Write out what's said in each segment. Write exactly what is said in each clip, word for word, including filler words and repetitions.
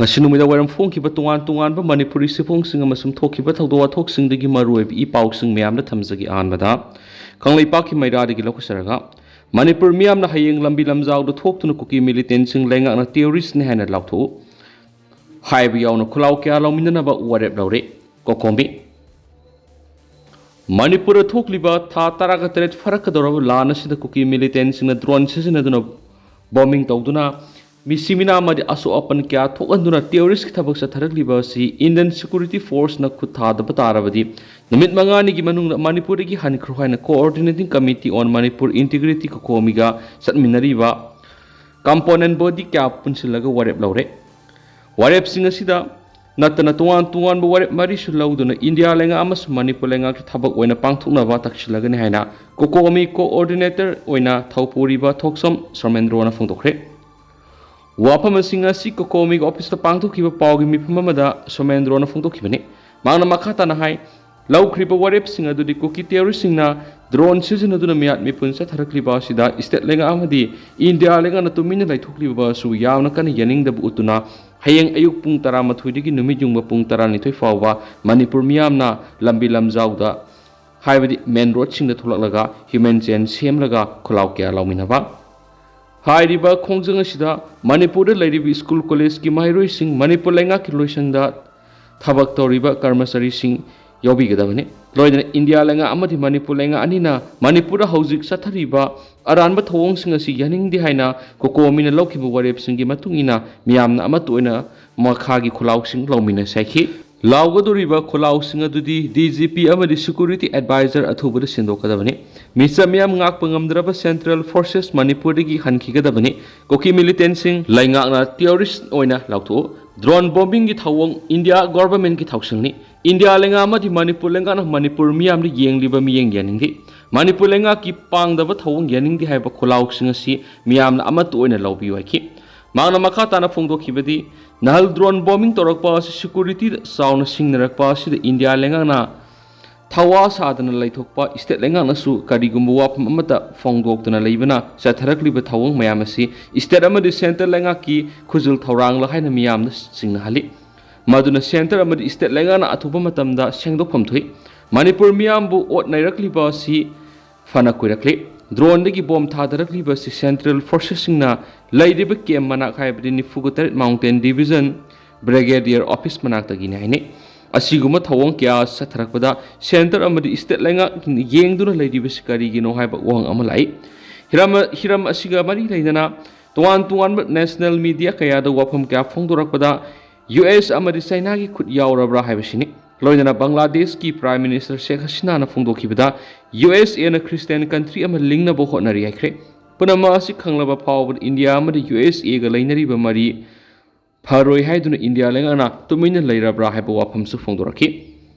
ꯉꯁꯤ ꯅꯨꯃꯤꯗꯥꯡ ꯋꯥꯏꯔꯝ ꯐꯣꯡꯈꯤꯕ ꯇꯣꯉꯥꯟ ꯇꯣꯉꯥꯟꯕ ꯃꯅꯤꯄꯨꯔꯤ ꯁꯤꯐꯣꯡꯁꯤꯡ ꯑꯃꯁꯨꯡ ꯊꯣꯛꯈꯤꯕ ꯊꯧꯗꯣꯛ ꯋꯥꯊꯣꯛꯁꯤꯡꯗꯒꯤ ꯃꯔꯨꯑꯣꯏꯕ ꯏ ꯄꯥꯎꯁꯤꯡ ꯃꯌꯥꯝꯗ ꯊꯝꯖꯒꯦ꯫ ꯑꯍꯥꯟꯕꯗ ꯀꯪꯂꯩꯄꯥꯛꯀꯤ ꯃꯩꯔꯥꯗꯒꯤ ꯂꯧꯈꯠꯆꯔꯒ, ꯃꯅꯤꯄꯨꯔ ꯃꯤꯌꯥꯝꯅ ꯍꯌꯦꯡ ꯂꯝꯕꯤ ꯂꯝꯖꯥꯎꯗ ꯊꯣꯛꯇꯨꯅ ꯀꯨꯀꯤ ꯃꯤꯂꯤꯇꯦꯟꯁꯤꯡ ꯂꯩꯉꯥꯛꯅ ꯇꯦꯔꯣꯔꯤꯁ꯭ꯠꯅꯤ ꯍꯥꯏꯅ ꯂꯥꯎꯊꯣꯛꯎ ꯍꯥꯏꯕ ꯌꯥꯎꯅ ꯈꯨꯜꯂꯥꯎ ꯀꯌꯥ ꯂꯧꯃꯤꯟꯅꯅꯕ ꯋꯥꯔꯦꯞ ꯂꯧꯔꯦ꯫ ꯀꯣꯀꯣꯃꯤ꯫ ꯃꯅꯤꯄꯨꯔꯗ ꯊꯣꯛꯂꯤꯕ ꯊꯥ ꯇꯔꯥꯒ ꯇꯔꯦꯠ ꯐꯥꯔꯛꯀꯗꯧꯔꯕ ꯂꯥꯟ ꯑꯁꯤꯗ ꯀꯨꯀꯤ ꯃꯤꯂꯤꯇꯦꯟꯁꯤꯡꯅ ꯗ꯭ꯔꯣꯟ ꯁꯤꯖꯤꯟꯅꯗꯨꯅ ꯕꯣꯝꯕꯤꯡ ꯇꯧꯗꯨꯅ ꯃꯤꯁꯤ ꯃꯤꯅꯥ ꯑꯃꯗꯤ ꯑꯁꯣꯛ ꯑꯄꯟ ꯀꯌꯥ ꯊꯣꯛꯍꯟꯗꯨꯅ ꯇꯦꯔꯣꯔꯤꯁ꯭ꯠꯀꯤ ꯊꯕꯛ ꯆꯠꯊꯔꯛꯂꯤꯕ ꯑꯁꯤ ꯏꯟꯗꯤꯌꯟ ꯁꯦꯀ꯭ꯌꯨꯔꯤꯇꯤ ꯐꯣꯔꯁꯅ ꯈꯨꯠ ꯊꯥꯗꯕ ꯇꯥꯔꯕꯗꯤ ꯅꯨꯃꯤꯠ ꯃꯉꯥꯅꯤꯒꯤ ꯃꯅꯨꯡꯗ ꯃꯅꯤꯄꯨꯔꯗꯒꯤ ꯍꯟꯈ꯭ꯔꯣ ꯍꯥꯏꯅ Coordinating Committee on Manipur Integrity, ꯀꯣꯀꯣꯃꯤꯒ ꯆꯠꯃꯤꯟꯅꯔꯤꯕ ꯀꯝꯄꯣꯅꯦꯟꯠ ꯕꯣꯗꯤ ꯀꯌꯥ ꯄꯨꯟꯁꯤꯜꯂꯒ ꯋꯥꯔꯦꯞ ꯂꯧꯔꯦ꯫ ꯋꯥꯔꯦꯞꯁꯤꯡ ꯑꯁꯤꯗ ꯅꯠꯇꯅ ꯇꯣꯉꯥꯟ ꯇꯣꯉꯥꯟꯕ ꯋꯥꯔꯦꯞ ꯃꯔꯤꯁꯨ ꯂꯧꯗꯨꯅ ꯏꯟꯗꯤꯌꯥ ꯂꯩꯉꯥꯛ ꯑꯃꯁꯨꯡ ꯃꯅꯤꯄꯨꯔ ꯂꯩꯉꯥꯛꯀꯤ ꯊꯕꯛ ꯑꯣꯏꯅ ꯄꯥꯡꯊꯣꯛꯅꯕ ꯇꯛꯁꯤꯜꯂꯒꯅꯤ ꯍꯥꯏꯅ ꯀꯣꯀꯣꯃꯤ ꯀꯣꯑꯣꯔꯗꯤꯅꯦꯇꯔ ꯑꯣꯏꯅ ꯊꯧꯄꯨꯔꯤꯕ ꯊꯣꯛꯆꯣꯝ ꯁꯣꯃꯦꯟꯗ꯭ꯔꯣꯅ ꯐꯣꯡꯗꯣꯛꯈ꯭ꯔꯦ꯫ ꯋꯥꯐꯝꯁꯤꯡ ꯑꯁꯤ ꯀꯣꯀꯣꯃꯤꯒꯤ ꯑꯣꯐꯤꯁꯇ ꯄꯥꯡꯊꯣꯛꯈꯤꯕ ꯄꯥꯎꯒꯤ ꯃꯤꯐꯝ ꯑꯃꯗ ꯁꯣꯃꯦꯟꯗ꯭ꯔꯣꯅ ꯐꯣꯡꯗꯣꯛꯈꯤꯕꯅꯤ꯫ ꯃꯍꯥꯛꯅ ꯃꯈꯥ ꯇꯥꯅ ꯍꯥꯏ, ꯂꯧꯈ꯭ꯔꯤꯕ ꯋꯥꯔꯦꯞꯁꯤꯡ ꯑꯗꯨꯗꯤ ꯀꯨꯀꯤ ꯇꯦꯔꯣꯔꯤꯁ꯭ꯠꯁꯤꯡꯅ ꯗ꯭ꯔꯣꯟ ꯁꯤꯖꯤꯟꯅꯗꯨꯅ ꯃꯤꯍꯥꯠ ꯃꯤꯄꯨꯟ ꯆꯠꯊꯔꯛꯂꯤꯕ ꯑꯁꯤꯗ ꯁ꯭ꯇꯦꯠ ꯂꯩꯉꯥꯛ ꯑꯃꯗꯤ ꯏꯟꯗꯤꯌꯥ ꯂꯩꯉꯥꯛꯅ ꯇꯨꯃꯤꯟꯅ ꯂꯩꯊꯣꯛꯂꯤꯕ ꯑꯁꯨ ꯌꯥꯝꯅ ꯀꯟꯅ ꯌꯥꯅꯤꯡꯗꯕ ꯎꯠꯇꯨꯅ ꯍꯌꯦꯡ ꯑꯌꯨꯛ ꯄꯨꯡ ꯇꯔꯥꯃꯥꯊꯣꯏꯗꯒꯤ ꯅꯨꯃꯤꯠ ꯌꯨꯡꯕ ꯄꯨꯡ ꯇꯔꯥꯅꯤꯊꯣꯏ ꯐꯥꯎꯕ ꯃꯅꯤꯄꯨꯔ ꯃꯤꯌꯥꯝꯅ ꯂꯝꯕꯤ ꯂꯝꯖꯥꯎꯗ, ꯍꯥꯏꯕꯗꯤ ꯃꯦꯟ ꯔꯣꯗꯁꯤꯡꯗ ꯊꯣꯛꯂꯛꯂꯒ ꯍ꯭ꯌꯨꯃꯦꯟ ꯆꯦꯟ ꯁꯦꯝꯂꯒ ꯈꯨꯜꯂꯥꯎ ꯀꯌꯥ ꯂꯧꯃꯤꯟꯅꯕ꯫ ꯍꯥꯏꯔꯤꯕ ꯈꯣꯡꯖꯪ ꯑꯁꯤꯗ ꯃꯅꯤꯄꯨꯔꯗ ꯂꯩꯔꯤꯕ ꯁ꯭ꯀꯨꯜ ꯀꯣꯂꯦꯖꯀꯤ ꯃꯍꯩꯔꯣꯏꯁꯤꯡ, ꯃꯅꯤꯄꯨꯔ ꯂꯩꯉꯥꯛꯀꯤ ꯂꯣꯏꯁꯪꯗ ꯊꯕꯛ ꯇꯧꯔꯤꯕ ꯀꯔꯃꯆꯥꯔꯤꯁꯤꯡ ꯌꯥꯎꯕꯤꯒꯗꯕꯅꯤ꯫ ꯂꯣꯏꯅꯅ ꯏꯟꯗꯤꯌꯥ ꯂꯩꯉꯥꯛ ꯑꯃꯗꯤ ꯃꯅꯤꯄꯨꯔ ꯂꯩꯉꯥꯛ ꯑꯅꯤꯅ ꯃꯅꯤꯄꯨꯔꯗ ꯍꯧꯖꯤꯛ ꯆꯠꯊꯔꯤꯕ ꯑꯔꯥꯟꯕ ꯊꯧꯑꯣꯡꯁꯤꯡ ꯑꯁꯤ ꯌꯥꯅꯤꯡꯗꯦ ꯍꯥꯏꯅ ꯀꯣꯀꯣꯃꯤꯅ ꯂꯧꯈꯤꯕ ꯋꯥꯔꯦꯞꯁꯤꯡꯒꯤ ꯃꯇꯨꯡ ꯏꯟꯅ ꯃꯤꯌꯥꯝꯅ ꯑꯃꯠꯇ ꯑꯣꯏꯅ ꯃꯈꯥꯒꯤ ꯈꯨꯜꯂꯥꯎꯁꯤꯡ ꯂꯧꯃꯤꯟꯅꯁꯤ ꯍꯥꯏꯈꯤ꯫ ꯂꯥꯎꯒꯗꯧꯔꯤꯕ ꯈꯨꯜꯂꯥꯎꯁꯤꯡ ꯑꯗꯨꯗꯤ ꯗꯤ ꯖꯤ ꯄꯤ ꯑꯃꯗꯤ ꯁꯦꯀ꯭ꯌꯨꯔꯤꯇꯤ ꯑꯦꯗꯚꯥꯏꯖꯔ ꯑꯊꯨꯕꯗ ꯁꯤꯟꯗꯣꯛꯀꯗꯕꯅꯤ꯫ ꯃꯤꯆꯝ ꯃꯤꯌꯥꯝ ꯉꯥꯛꯄ ꯉꯝꯗ꯭ꯔꯕ ꯁꯦꯟꯇ꯭ꯔꯦꯜ ꯐꯣꯔꯁꯦꯁ ꯃꯅꯤꯄꯨꯔꯗꯒꯤ ꯍꯟꯈꯤꯒꯗꯕꯅꯤ꯫ ꯀꯨꯀꯤ ꯃꯤꯂꯤꯇꯦꯟꯁꯤꯡ ꯂꯩꯉꯥꯛꯅ ꯇꯦꯔꯣꯔꯤꯁ꯭ꯠ ꯑꯣꯏꯅ ꯂꯥꯎꯊꯣꯛꯎ꯫ ꯗ꯭ꯔꯣꯟ ꯕꯣꯝꯕꯤꯡꯒꯤ ꯊꯧꯑꯣꯡ ꯏꯟꯗꯤꯌꯥ ꯒꯣꯚꯔꯟꯃꯦꯟꯠꯀꯤ ꯊꯧꯁꯤꯜꯅꯤ꯫ ꯏꯟꯗꯤꯌꯥ ꯂꯩꯉꯥꯛ ꯑꯃꯗꯤ ꯃꯅꯤꯄꯨꯔ ꯂꯩꯉꯥꯛꯅ ꯃꯅꯤꯄꯨꯔ ꯃꯤꯌꯥꯝꯗ ꯌꯦꯡꯂꯤꯕ ꯃꯤꯠꯌꯦꯡ ꯌꯥꯅꯤꯡꯗꯦ꯫ ꯃꯅꯤꯄꯨꯔ ꯂꯩꯉꯥꯛꯀꯤ ꯄꯥꯡꯗꯕ ꯊꯧꯑꯣꯡ ꯌꯥꯅꯤꯡꯗꯦ ꯍꯥꯏꯕ ꯈꯨꯜꯂꯥꯎꯁꯤꯡ ꯑꯁꯤ ꯃꯤꯌꯥꯝꯅ ꯑꯃꯠꯇ ꯑꯣꯏꯅ ꯂꯧꯕꯤꯌꯨ ꯍꯥꯏꯈꯤ꯫ ꯃꯍꯥꯛꯅ ꯃꯈꯥ ꯇꯥꯅ ꯐꯣꯡꯗꯣꯛꯈꯤꯕꯗꯤ, ꯅꯍꯥꯜ ꯗ꯭ꯔꯣꯟ ꯕꯣꯝꯕꯤꯡ ꯇꯧꯔꯛꯄ ꯑꯁꯤ ꯁꯦꯀ꯭ꯌꯨꯔꯤꯇꯤꯗ ꯆꯥꯎꯅ ꯁꯤꯡꯅꯔꯛꯄ ꯑꯁꯤꯗ ꯏꯟꯗꯤꯌꯥ ꯂꯩꯉꯥꯛꯅ ꯊꯋꯥ ꯁꯥꯗꯅ ꯂꯩꯊꯣꯛꯄ ꯏꯁꯇꯦꯠ ꯂꯩꯉꯥꯛꯅꯁꯨ ꯀꯔꯤꯒꯨꯝꯕ ꯋꯥꯐꯝ ꯑꯃꯠꯇ ꯐꯣꯡꯗꯣꯛꯇꯅ ꯂꯩꯕꯅ ꯆꯠꯊꯔꯛꯂꯤꯕ ꯊꯧꯑꯣꯡ ꯃꯌꯥꯝ ꯑꯁꯤ ꯏꯁꯇꯦꯠ ꯑꯃꯗꯤ ꯁꯦꯟꯇꯔ ꯂꯩꯉꯥꯛꯀꯤ ꯈꯨꯖꯤꯜ ꯊꯧꯔꯥꯡꯂ ꯍꯥꯏꯅ ꯃꯤꯌꯥꯝꯅ ꯆꯤꯡꯅꯍꯜꯂꯤ꯫ ꯃꯗꯨꯅ ꯁꯦꯟꯇꯔ ꯑꯃꯗꯤ ꯏꯁꯇꯦꯠ ꯂꯩꯉꯥꯛꯅ ꯑꯊꯨꯕ ꯃꯇꯝꯗ ꯁꯦꯡꯗꯣꯛꯐꯝ ꯊꯣꯛꯏ꯫ ꯃꯅꯤꯄꯨꯔ ꯃꯤꯌꯥꯝꯕꯨ ꯑꯣꯠ ꯅꯩꯔꯛꯂꯤꯕ ꯑꯁꯤ ꯐꯅ ꯀꯨꯏꯔꯛꯂꯤ꯫ ꯗ꯭ꯔꯣꯟꯗꯒꯤ ꯕꯣꯝ ꯊꯥꯗꯔꯛꯂꯤꯕ ꯑꯁꯤ ꯁꯦꯟꯇ꯭ꯔꯦꯜ ꯐꯣꯔꯁꯦꯁꯁꯤꯡꯅ ꯂꯩꯔꯤꯕ ꯀꯦꯝ ꯃꯅꯥꯛ ꯍꯥꯏꯕꯗꯤ ꯅꯤꯐꯨꯒ ꯇꯔꯦꯠ ꯃꯥꯎꯟꯇꯦꯟ ꯗꯤꯕꯤꯖꯟ ꯕ꯭ꯔꯤꯒꯦꯗꯤꯌꯔ ꯑꯣꯐꯤꯁ ꯃꯅꯥꯛꯇꯒꯤꯅꯤ ꯍꯥꯏꯅꯩ꯫ ꯑꯁꯤꯒꯨꯝꯕ ꯊꯧꯑꯣꯡ ꯀꯌꯥ ꯆꯠꯊꯔꯛꯄꯗ ꯁꯦꯟꯇꯔ ꯑꯃꯗꯤ ꯏꯁꯇꯦꯠ ꯂꯩꯉꯥꯛ ꯌꯦꯡꯗꯨꯅ ꯂꯩꯔꯤꯕꯁꯤ ꯀꯔꯤꯒꯤꯅꯣ ꯍꯥꯏꯕ ꯋꯥꯍꯪ ꯑꯃ ꯂꯥꯛꯏ꯫ ꯍꯤꯔꯝ, ꯍꯤꯔꯝ ꯑꯁꯤꯒ ꯃꯔꯤ ꯂꯩꯅꯅ ꯇꯣꯉꯥꯟ ꯇꯣꯉꯥꯟꯕ ꯅꯦꯁꯅꯦꯜ ꯃꯤꯗꯤꯌꯥ ꯀꯌꯥꯗ ꯋꯥꯐꯝ ꯀꯌꯥ ꯐꯣꯡꯗꯣꯔꯛꯄꯗ ꯌꯨ ꯑꯦꯁ ꯑꯃꯗꯤ ꯆꯥꯏꯅꯥꯒꯤ ꯈꯨꯠ ꯌꯥꯎꯔꯕ꯭ꯔꯥ ꯍꯥꯏꯕꯁꯤꯅꯤ꯫ ꯂꯣꯏꯅꯅ ꯕꯪꯒ꯭ꯂꯥꯗꯦꯁꯀꯤ ꯄ꯭ꯔꯥꯏꯝ ꯃꯤꯅꯤꯁꯇꯔ ꯁꯦꯈ ꯍꯁꯤꯅꯥꯅ ꯐꯣꯡꯗꯣꯛꯈꯤꯕꯗ ꯌꯨ ꯑꯦꯁ ꯑꯦꯅ ꯈ꯭ꯔꯤꯁꯇꯤꯌꯥꯟ ꯀꯟꯇ꯭ꯔꯤ ꯑꯃ ꯂꯤꯡꯅꯕ ꯍꯣꯠꯅꯔꯤ ꯍꯥꯏꯈ꯭ꯔꯦ꯫ ꯄꯨꯝꯅꯃꯛ ꯑꯁꯤ ꯈꯪꯂꯕ ꯐꯥꯎꯕꯗ ꯏꯟꯗꯤꯌꯥ ꯑꯃꯗꯤ ꯌꯨ ꯑꯦꯁ ꯑꯦꯒ ꯂꯩꯅꯔꯤꯕ ꯃꯔꯤ ꯐꯔꯣꯏ ꯍꯥꯏꯗꯨꯅ ꯏꯟꯗꯤꯌꯥ ꯂꯩꯉꯥꯛꯅ ꯇꯨꯃꯤꯟꯅ ꯂꯩꯔꯕ꯭ꯔꯥ ꯍꯥꯏꯕ ꯋꯥꯐꯝꯁꯨ ꯐꯣꯡꯗꯣꯔꯛꯈꯤ꯫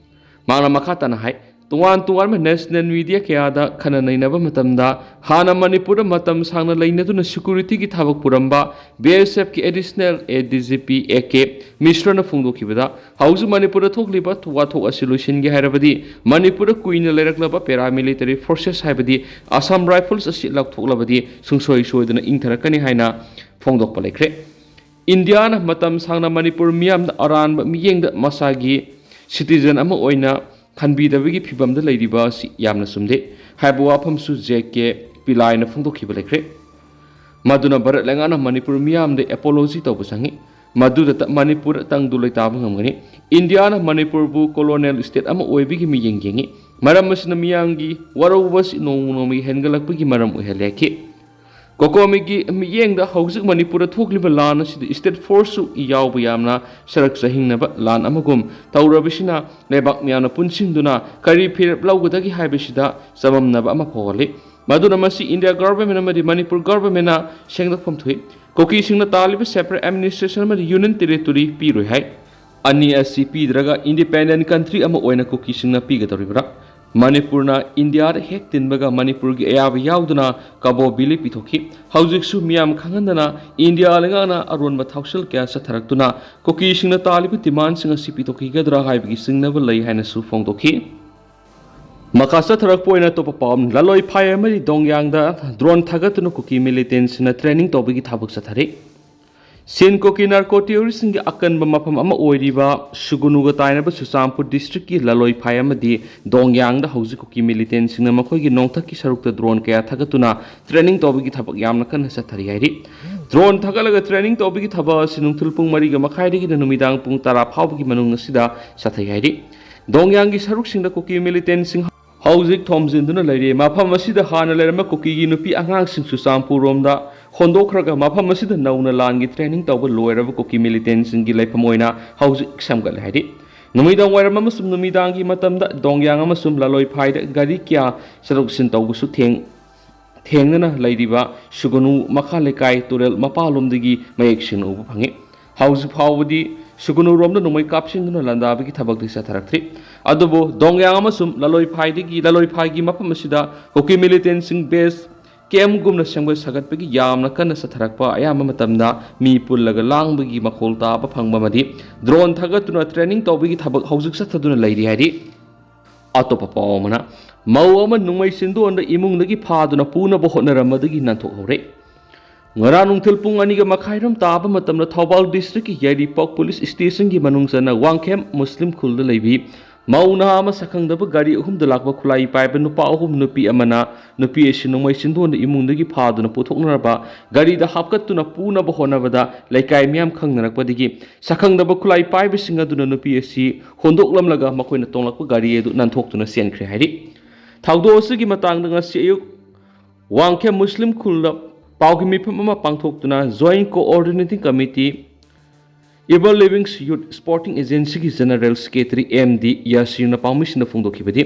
ꯃꯍꯥꯛꯅ ꯃꯈꯥ ꯇꯥꯅ ꯍꯥꯏ, ꯇꯣꯉꯥꯟ ꯇꯣꯉꯥꯟꯕ ꯅꯦꯁꯅꯦꯜ ꯃꯤꯗꯤꯌꯥ ꯀꯌꯥꯗ ꯈꯟꯅ ꯅꯩꯅꯕ ꯃꯇꯝꯗ ꯍꯥꯟꯅ ꯃꯅꯤꯄꯨꯔꯗ ꯃꯇꯝ ꯁꯥꯡꯅ ꯂꯩꯅꯗꯨꯅ ꯁꯦꯀ꯭ꯌꯨꯔꯤꯇꯤꯒꯤ ꯊꯕꯛ ꯄꯨꯔꯝꯕ ꯕꯤ ꯑꯦꯁ ꯑꯦꯐꯀꯤ additional A D G P A K ꯃꯤꯁ꯭ꯔꯅ ꯐꯣꯡꯗꯣꯛꯈꯤꯕꯗ, ꯍꯧꯖꯤꯛ ꯃꯅꯤꯄꯨꯔꯗ ꯊꯣꯛꯂꯤꯕ ꯋꯥꯊꯣꯛ ꯑꯁꯤ ꯂꯣꯏꯁꯤꯟꯒꯦ ꯍꯥꯏꯔꯕꯗꯤ ꯃꯅꯤꯄꯨꯔꯗ ꯀꯨꯏꯅ ꯂꯩꯔꯛꯂꯕ ꯄꯦꯔꯥꯃꯤꯂꯤꯇꯔꯤ ꯐꯣꯔꯁꯦꯁ ꯍꯥꯏꯕꯗꯤ ꯑꯁꯥꯝ ꯔꯥꯏꯐꯜꯁ ꯑꯁꯤ ꯂꯧꯊꯣꯛꯂꯕꯗꯤ ꯁꯨꯡꯁꯣꯏ ꯁꯣꯏꯗꯅ ꯏꯪꯊꯔꯛꯀꯅꯤ ꯍꯥꯏꯅ ꯐꯣꯡꯗꯣꯛꯄ ꯂꯩꯈ꯭ꯔꯦ꯫ ꯏꯟꯗꯤꯌꯥꯅ ꯃꯇꯝ ꯁꯥꯡꯅ ꯃꯅꯤꯄꯨꯔ ꯃꯤꯌꯥꯝꯗ ꯑꯔꯥꯟꯕ ꯃꯤꯠꯌꯦꯡꯗ ꯃꯁꯥꯒꯤ ꯁꯤꯇꯤꯖꯟ ꯑꯃ ꯑꯣꯏꯅ ꯈꯟꯕꯤꯗꯕꯒꯤ ꯐꯤꯕꯝꯗ ꯂꯩꯔꯤꯕ ꯑꯁꯤ ꯌꯥꯝꯅ ꯆꯨꯝꯗꯦ ꯍꯥꯏꯕ ꯋꯥꯐꯝꯁꯨ ꯖꯦ ꯀꯦ ꯄꯤꯂꯥꯏꯅ ꯐꯣꯡꯗꯣꯛꯈꯤꯕ ꯂꯩꯈ꯭ꯔꯦ꯫ ꯃꯗꯨꯅ ꯚꯥꯔꯠ ꯂꯩꯉꯥꯛꯅ ꯃꯅꯤꯄꯨꯔ ꯃꯤꯌꯥꯝꯗ ꯑꯦꯄꯣꯂꯣꯖꯤ ꯇꯧꯕ ꯆꯪꯏ꯫ ꯃꯗꯨꯗꯇ ꯃꯅꯤꯄꯨꯔ ꯇꯪꯗꯨ ꯂꯩꯇꯥꯕ ꯉꯝꯒꯅꯤ꯫ ꯏꯟꯗꯤꯌꯥꯅ ꯃꯅꯤꯄꯨꯔꯕꯨ ꯀꯣꯂꯣꯅꯤꯌꯦꯜ ꯁ꯭ꯇꯦꯠ ꯑꯃ ꯑꯣꯏꯕꯒꯤ ꯃꯤꯠꯌꯦꯡ ꯌꯦꯡꯏ꯫ ꯃꯔꯝ ꯑꯁꯤꯅ ꯃꯤꯌꯥꯝꯒꯤ ꯋꯥꯔꯧꯕ ꯑꯁꯤ ꯅꯣꯡꯃ ꯅꯣꯡꯃꯒꯤ ꯍꯦꯟꯒꯠꯂꯛꯄꯒꯤ ꯃꯔꯝ ꯑꯣꯏꯍꯜꯂꯦ ꯍꯥꯏꯈꯤ꯫ ꯀꯣꯀꯣꯃꯤꯒꯤ ꯃꯤꯠꯌꯦꯡꯗ ꯍꯧꯖꯤꯛ ꯃꯅꯤꯄꯨꯔꯗ ꯊꯣꯛꯂꯤꯕ ꯂꯥꯟ ꯑꯁꯤꯗ ꯁ꯭ꯇꯦꯠ ꯐꯣꯔꯁꯁꯨ ꯌꯥꯎꯕ ꯌꯥꯝꯅ ꯁꯔꯛ ꯆꯥꯍꯤꯡꯅꯕ ꯂꯥꯟ ꯑꯃꯒꯨꯝ ꯇꯧꯔꯕꯁꯤꯅ ꯂꯩꯕꯥꯛ ꯃꯤꯌꯥꯝꯅ ꯄꯨꯟꯁꯤꯟꯗꯨꯅ ꯀꯔꯤ ꯐꯤꯔꯦꯞ ꯂꯧꯒꯗꯒꯦ ꯍꯥꯏꯕꯁꯤꯗ ꯆꯃꯝꯅꯕ ꯑꯃ ꯐꯥꯎꯍꯜꯂꯤ꯫ ꯃꯗꯨꯅ ꯃꯁꯤ ꯏꯟꯗꯤꯌꯥ ꯒꯚꯔꯟꯃꯦꯟ ꯑꯃꯗꯤ ꯃꯅꯤꯄꯨꯔ ꯒꯚꯔꯟꯃꯦꯟꯅ ꯁꯦꯡꯗꯣꯛꯐꯝ ꯊꯣꯛꯏ꯫ ꯀꯨꯀꯤꯁꯤꯡꯅ ꯇꯥꯜꯂꯤꯕ ꯁꯦꯄꯔꯦꯠ ꯑꯦꯗꯃꯤꯅꯤꯁꯇ꯭ꯔꯦꯁꯟ ꯑꯃꯗꯤ ꯌꯨꯅꯤꯌꯟ ꯇꯦꯔꯤꯇꯣꯔꯤ ꯄꯤꯔꯣꯏ ꯍꯥꯏ꯫ ꯑꯅꯤ ꯑꯁꯤ ꯄꯤꯗ꯭ꯔꯒ ꯏꯟꯗꯤꯄꯦꯟꯗꯦꯟ ꯀꯟꯇ꯭ꯔꯤ ꯑꯃ ꯑꯣꯏꯅ ꯀꯨꯀꯤꯁꯤꯡꯅ ꯄꯤꯒꯗꯧꯔꯤꯕ꯭ꯔꯥ? ꯃꯅꯤꯄꯨꯔꯅ ꯏꯟꯗꯤꯌꯥꯗ ꯍꯦꯛ ꯇꯤꯟꯕꯒ ꯃꯅꯤꯄꯨꯔꯒꯤ ꯑꯌꯥꯕ ꯌꯥꯎꯗꯅ ꯀꯕꯣ ꯚꯦꯂꯤ ꯄꯤꯊꯣꯛꯈꯤ꯫ ꯍꯧꯖꯤꯛꯁꯨ ꯃꯤꯌꯥꯝ ꯈꯪꯍꯟꯗꯅ ꯏꯟꯗꯤꯌꯥ ꯂꯩꯉꯥꯛꯅ ꯑꯔꯣꯟꯕ ꯊꯥꯎꯁꯜ ꯀꯌꯥ ꯆꯠꯊꯔꯛꯇꯨꯅ ꯀꯨꯀꯤꯁꯤꯡꯅ ꯇꯥꯜꯂꯤꯕ ꯗꯤꯃꯥꯟꯁꯤꯡ ꯑꯁꯤ ꯄꯤꯊꯣꯛꯈꯤꯒꯗ꯭ꯔꯥ ꯍꯥꯏꯕꯒꯤ ꯆꯤꯡꯅꯕ ꯂꯩ ꯍꯥꯏꯅꯁꯨ ꯐꯣꯡꯗꯣꯛꯈꯤ꯫ ꯃꯈꯥ ꯆꯠꯊꯔꯛꯄ ꯑꯣꯏꯅ ꯑꯇꯣꯞꯄ ꯄꯥꯎ, ꯂꯥꯂꯣꯏꯐꯥꯏ ꯑꯃꯗꯤ ꯗꯣꯡꯌꯥꯡꯗ ꯗ꯭ꯔꯣꯟ ꯊꯥꯒꯠꯇꯨꯅ ꯀꯨꯀꯤ ꯃꯤꯂꯤꯇꯦꯟꯁꯤꯡꯅ ꯇ꯭ꯔꯦꯅꯤꯡ ꯇꯧꯕꯒꯤ ꯊꯕꯛ ꯆꯠꯊꯔꯤ꯫ ꯁꯤꯟ ꯀꯨꯀꯤ ꯅꯥꯔꯀꯣ ꯇꯦꯔꯣꯔꯤꯁꯁꯤꯡꯒꯤ ꯑꯀꯟꯕ ꯃꯐꯝ ꯑꯃ ꯑꯣꯏꯔꯤꯕ ꯁꯨꯒꯨꯅꯨꯒ ꯇꯥꯏꯅꯕ ꯆꯨꯔꯆꯥꯟꯄꯨꯔ ꯗꯤꯁꯇ꯭ꯔꯤꯛꯀꯤ ꯂꯥꯂꯣꯏꯐꯥꯏ ꯑꯃꯗꯤ ꯗꯣꯡꯌꯥꯡꯗ ꯍꯧꯖꯤꯛ ꯀꯨꯀꯤ ꯃꯤꯂꯤꯇꯦꯟꯁꯤꯡꯅ ꯃꯈꯣꯏꯒꯤ ꯅꯣꯡꯊꯛꯀꯤ ꯁꯔꯨꯛꯇ ꯗ꯭ꯔꯣꯟ ꯀꯌꯥ ꯊꯥꯒꯠꯇꯨꯅ ꯇ꯭ꯔꯦꯅꯤꯡ ꯇꯧꯕꯒꯤ ꯊꯕꯛ ꯌꯥꯝꯅ ꯀꯟꯅ ꯆꯠꯊꯔꯤ ꯍꯥꯏꯔꯤ꯫ ꯗ꯭ꯔꯣꯟ ꯊꯥꯒꯠꯂꯒ ꯇ꯭ꯔꯦꯅꯤꯡ ꯇꯧꯕꯒꯤ ꯊꯕꯛ ꯑꯁꯤ ꯅꯨꯡꯊꯤꯜ ꯄꯨꯡ ꯃꯔꯤꯒ ꯃꯈꯥꯏꯗꯒꯤꯅ ꯅꯨꯃꯤꯗꯥꯡ ꯄꯨꯡ ꯇꯔꯥ ꯐꯥꯎꯕꯒꯤ ꯃꯅꯨꯡ ꯑꯁꯤꯗ ꯆꯠꯊꯩ ꯍꯥꯏꯔꯤ꯫ ꯗꯣꯡꯌꯥꯡꯒꯤ ꯁꯔꯨꯛꯁꯤꯡꯗ ꯀꯨꯀꯤ ꯃꯤꯂꯤꯇꯦꯟꯁꯤꯡ ꯍꯧꯖꯤꯛ ꯊꯣꯝꯖꯤꯟꯗꯨꯅ ꯂꯩꯔꯤ꯫ ꯃꯐꯝ ꯑꯁꯤꯗ ꯍꯥꯟꯅ ꯂꯩꯔꯝꯕ ꯀꯨꯀꯤꯒꯤ ꯅꯨꯄꯤ ꯑꯉꯥꯡꯁꯤꯡꯁꯨ ꯆꯨꯔꯆꯥꯟꯄꯨꯔ ꯔꯣꯝꯗ ꯍꯣꯟꯗꯣꯛꯈ꯭ꯔꯒ ꯃꯐꯝ ꯑꯁꯤꯗ ꯅꯧꯅ ꯂꯥꯟꯒꯤ ꯇ꯭ꯔꯦꯅꯤꯡ ꯇꯧꯕ ꯂꯣꯏꯔꯕ ꯀꯨꯀꯤ ꯃꯤꯂꯤꯇꯦꯟꯁꯤꯡꯒꯤ ꯂꯩꯐꯝ ꯑꯣꯏꯅ ꯍꯧꯖꯤꯛ ꯁꯦꯝꯒꯠꯂꯦ ꯍꯥꯏꯔꯤ꯫ ꯅꯨꯃꯤꯗꯥꯡ ꯋꯥꯏꯔꯝ ꯑꯃꯁꯨꯡ ꯅꯨꯃꯤꯗꯥꯡꯒꯤ ꯃꯇꯝꯗ ꯗꯣꯡꯌꯥꯡ ꯑꯃꯁꯨꯡ ꯂꯥꯂꯣꯏꯐꯥꯏꯗ ꯒꯥꯔꯤ ꯀꯌꯥ ꯆꯠꯊꯣꯛ ꯆꯠꯁꯤꯟ ꯇꯧꯕꯁꯨ ꯊꯦꯡ-, ꯊꯦꯡꯅꯅ ꯂꯩꯔꯤꯕ ꯁꯨꯒꯅꯨ ꯃꯈꯥ ꯂꯩꯀꯥꯏ ꯇꯨꯔꯦꯜ ꯃꯄꯥꯜꯂꯣꯝꯗꯒꯤ ꯃꯌꯦꯛ ꯁꯦꯡꯅ ꯎꯕ ꯐꯪꯉꯤ꯫ ꯍꯧꯖꯤꯛ ꯐꯥꯎꯕꯗꯤ ꯁꯨꯒꯅꯨꯔꯣꯝꯗ ꯅꯣꯡꯃꯩ ꯀꯥꯞꯁꯤꯟꯗꯨꯅ ꯂꯥꯟꯗꯥꯕꯒꯤ ꯊꯕꯛꯇꯤ ꯆꯠꯊꯔꯛꯇ꯭ꯔꯤ꯫ ꯑꯗꯨꯕꯨ ꯗꯣꯡꯌꯥꯡ ꯑꯃꯁꯨꯡ ꯂꯥꯂꯣꯏꯐꯥꯏꯗꯒꯤ, ꯂꯥꯂꯣꯏꯐꯥꯏꯒꯤ ꯃꯐꯝ ꯑꯁꯤꯗ ꯀꯨꯀꯤ ꯃꯤꯂꯤꯇꯦꯟꯁꯤꯡ ꯕꯦꯁ ꯀꯦꯝꯒꯨꯝꯅ ꯁꯦꯝꯒꯠ ꯁꯥꯒꯠꯄꯒꯤ ꯌꯥꯝꯅ ꯀꯟꯅ ꯆꯠꯊꯔꯛꯄ, ꯑꯌꯥꯝꯕ ꯃꯇꯝꯗ ꯃꯤ ꯄꯨꯜꯂꯒ ꯂꯥꯡꯕꯒꯤ ꯃꯈꯣꯜ ꯇꯥꯕ ꯐꯪꯕ ꯑꯃꯗꯤ ꯗ꯭ꯔꯣꯟ ꯊꯥꯒꯠꯇꯨꯅ ꯇ꯭ꯔꯦꯅꯤꯡ ꯇꯧꯕꯒꯤ ꯊꯕꯛ ꯍꯧꯖꯤꯛ ꯆꯠꯊꯗꯨꯅ ꯂꯩꯔꯤ ꯍꯥꯏꯔꯤ꯫ ꯑꯇꯣꯞꯄ ꯄꯥꯎ ꯑꯃꯅ, ꯃꯧ ꯑꯃ ꯅꯨꯡꯃꯩ ꯆꯤꯟꯗꯣꯟꯗ ꯏꯃꯨꯡꯗꯒꯤ ꯐꯥꯗꯨꯅ ꯄꯨꯅꯕ ꯍꯣꯠꯅꯔꯝꯕꯗꯒꯤ ꯅꯥꯟꯊꯣꯛꯍꯧꯔꯦ꯫ ꯉꯔꯥꯡ ꯅꯨꯡꯊꯤꯜ ꯄꯨꯡ ꯑꯅꯤꯒ ꯃꯈꯥꯏꯔꯣꯝ ꯇꯥꯕ ꯃꯇꯝꯗ ꯊꯧꯕꯥꯜ ꯗꯤꯁꯇ꯭ꯔꯤꯛꯀꯤ ꯌꯥꯏꯔꯤꯄꯣꯛ ꯄꯨꯂꯤꯁ ꯁ꯭ꯇꯦꯁꯟꯒꯤ ꯃꯅꯨꯡ ꯆꯟꯅ ꯋꯥꯡꯈꯦꯝ ꯃꯨꯁꯂꯤꯝ ꯈꯨꯜꯗ ꯂꯩꯕꯤ ꯃꯧ ꯅꯍꯥ ꯑꯃ ꯁꯛꯈꯪꯗꯕ ꯒꯥꯔꯤ ꯑꯍꯨꯝꯗ ꯂꯥꯛꯄ ꯈꯨꯠꯂꯥꯏ ꯄꯥꯏꯕ ꯅꯨꯄꯥ ꯑꯍꯨꯝ, ꯅꯨꯄꯤ ꯑꯃꯅ ꯅꯨꯄꯤ ꯑꯁꯤ ꯅꯣꯡꯃꯩ ꯆꯤꯟꯗꯣꯟꯗ ꯏꯃꯨꯡꯗꯒꯤ ꯐꯥꯗꯨꯅ ꯄꯨꯊꯣꯛꯅꯔꯕ ꯒꯥꯔꯤꯗ ꯍꯥꯞꯀꯠꯇꯨꯅ ꯄꯨꯅꯕ ꯍꯣꯠꯅꯕꯗ ꯂꯩꯀꯥꯏ ꯃꯤꯌꯥꯝ ꯈꯪꯅꯔꯛꯄꯗꯒꯤ ꯁꯛꯈꯪꯗꯕ ꯈꯨꯠꯂꯥꯏ ꯄꯥꯏꯕꯁꯤꯡ ꯑꯗꯨꯅ ꯅꯨꯄꯤ ꯑꯁꯤ ꯍꯣꯟꯗꯣꯛꯂꯝꯂꯒ ꯃꯈꯣꯏꯅ ꯇꯣꯡꯂꯛꯄ ꯒꯥꯔꯤ ꯑꯗꯨ ꯅꯥꯟꯊꯣꯛꯇꯨꯅ ꯆꯦꯟꯈ꯭ꯔꯦ ꯍꯥꯏꯔꯤ꯫ ꯊꯧꯗꯣꯛ ꯑꯁꯤꯒꯤ ꯃꯇꯥꯡꯗ ꯉꯁꯤ ꯑꯌꯨꯛ ꯋꯥꯡꯈꯦꯝ ꯃꯨꯁꯂꯤꯝ ꯈꯨꯜꯗ ꯄꯥꯎꯒꯤ ꯃꯤꯐꯝ ꯑꯃ ꯄꯥꯡꯊꯣꯛꯇꯨꯅ Joint Coordinating Committee, Ever Living Youth Sporting Agencyꯒꯤ General Secretary ꯑꯦꯝ ꯗꯤ ꯌꯥꯁꯤꯔꯅ ꯄꯥꯎꯃꯤꯁꯤꯡꯗ ꯐꯣꯡꯗꯣꯛꯈꯤꯕꯗꯤ,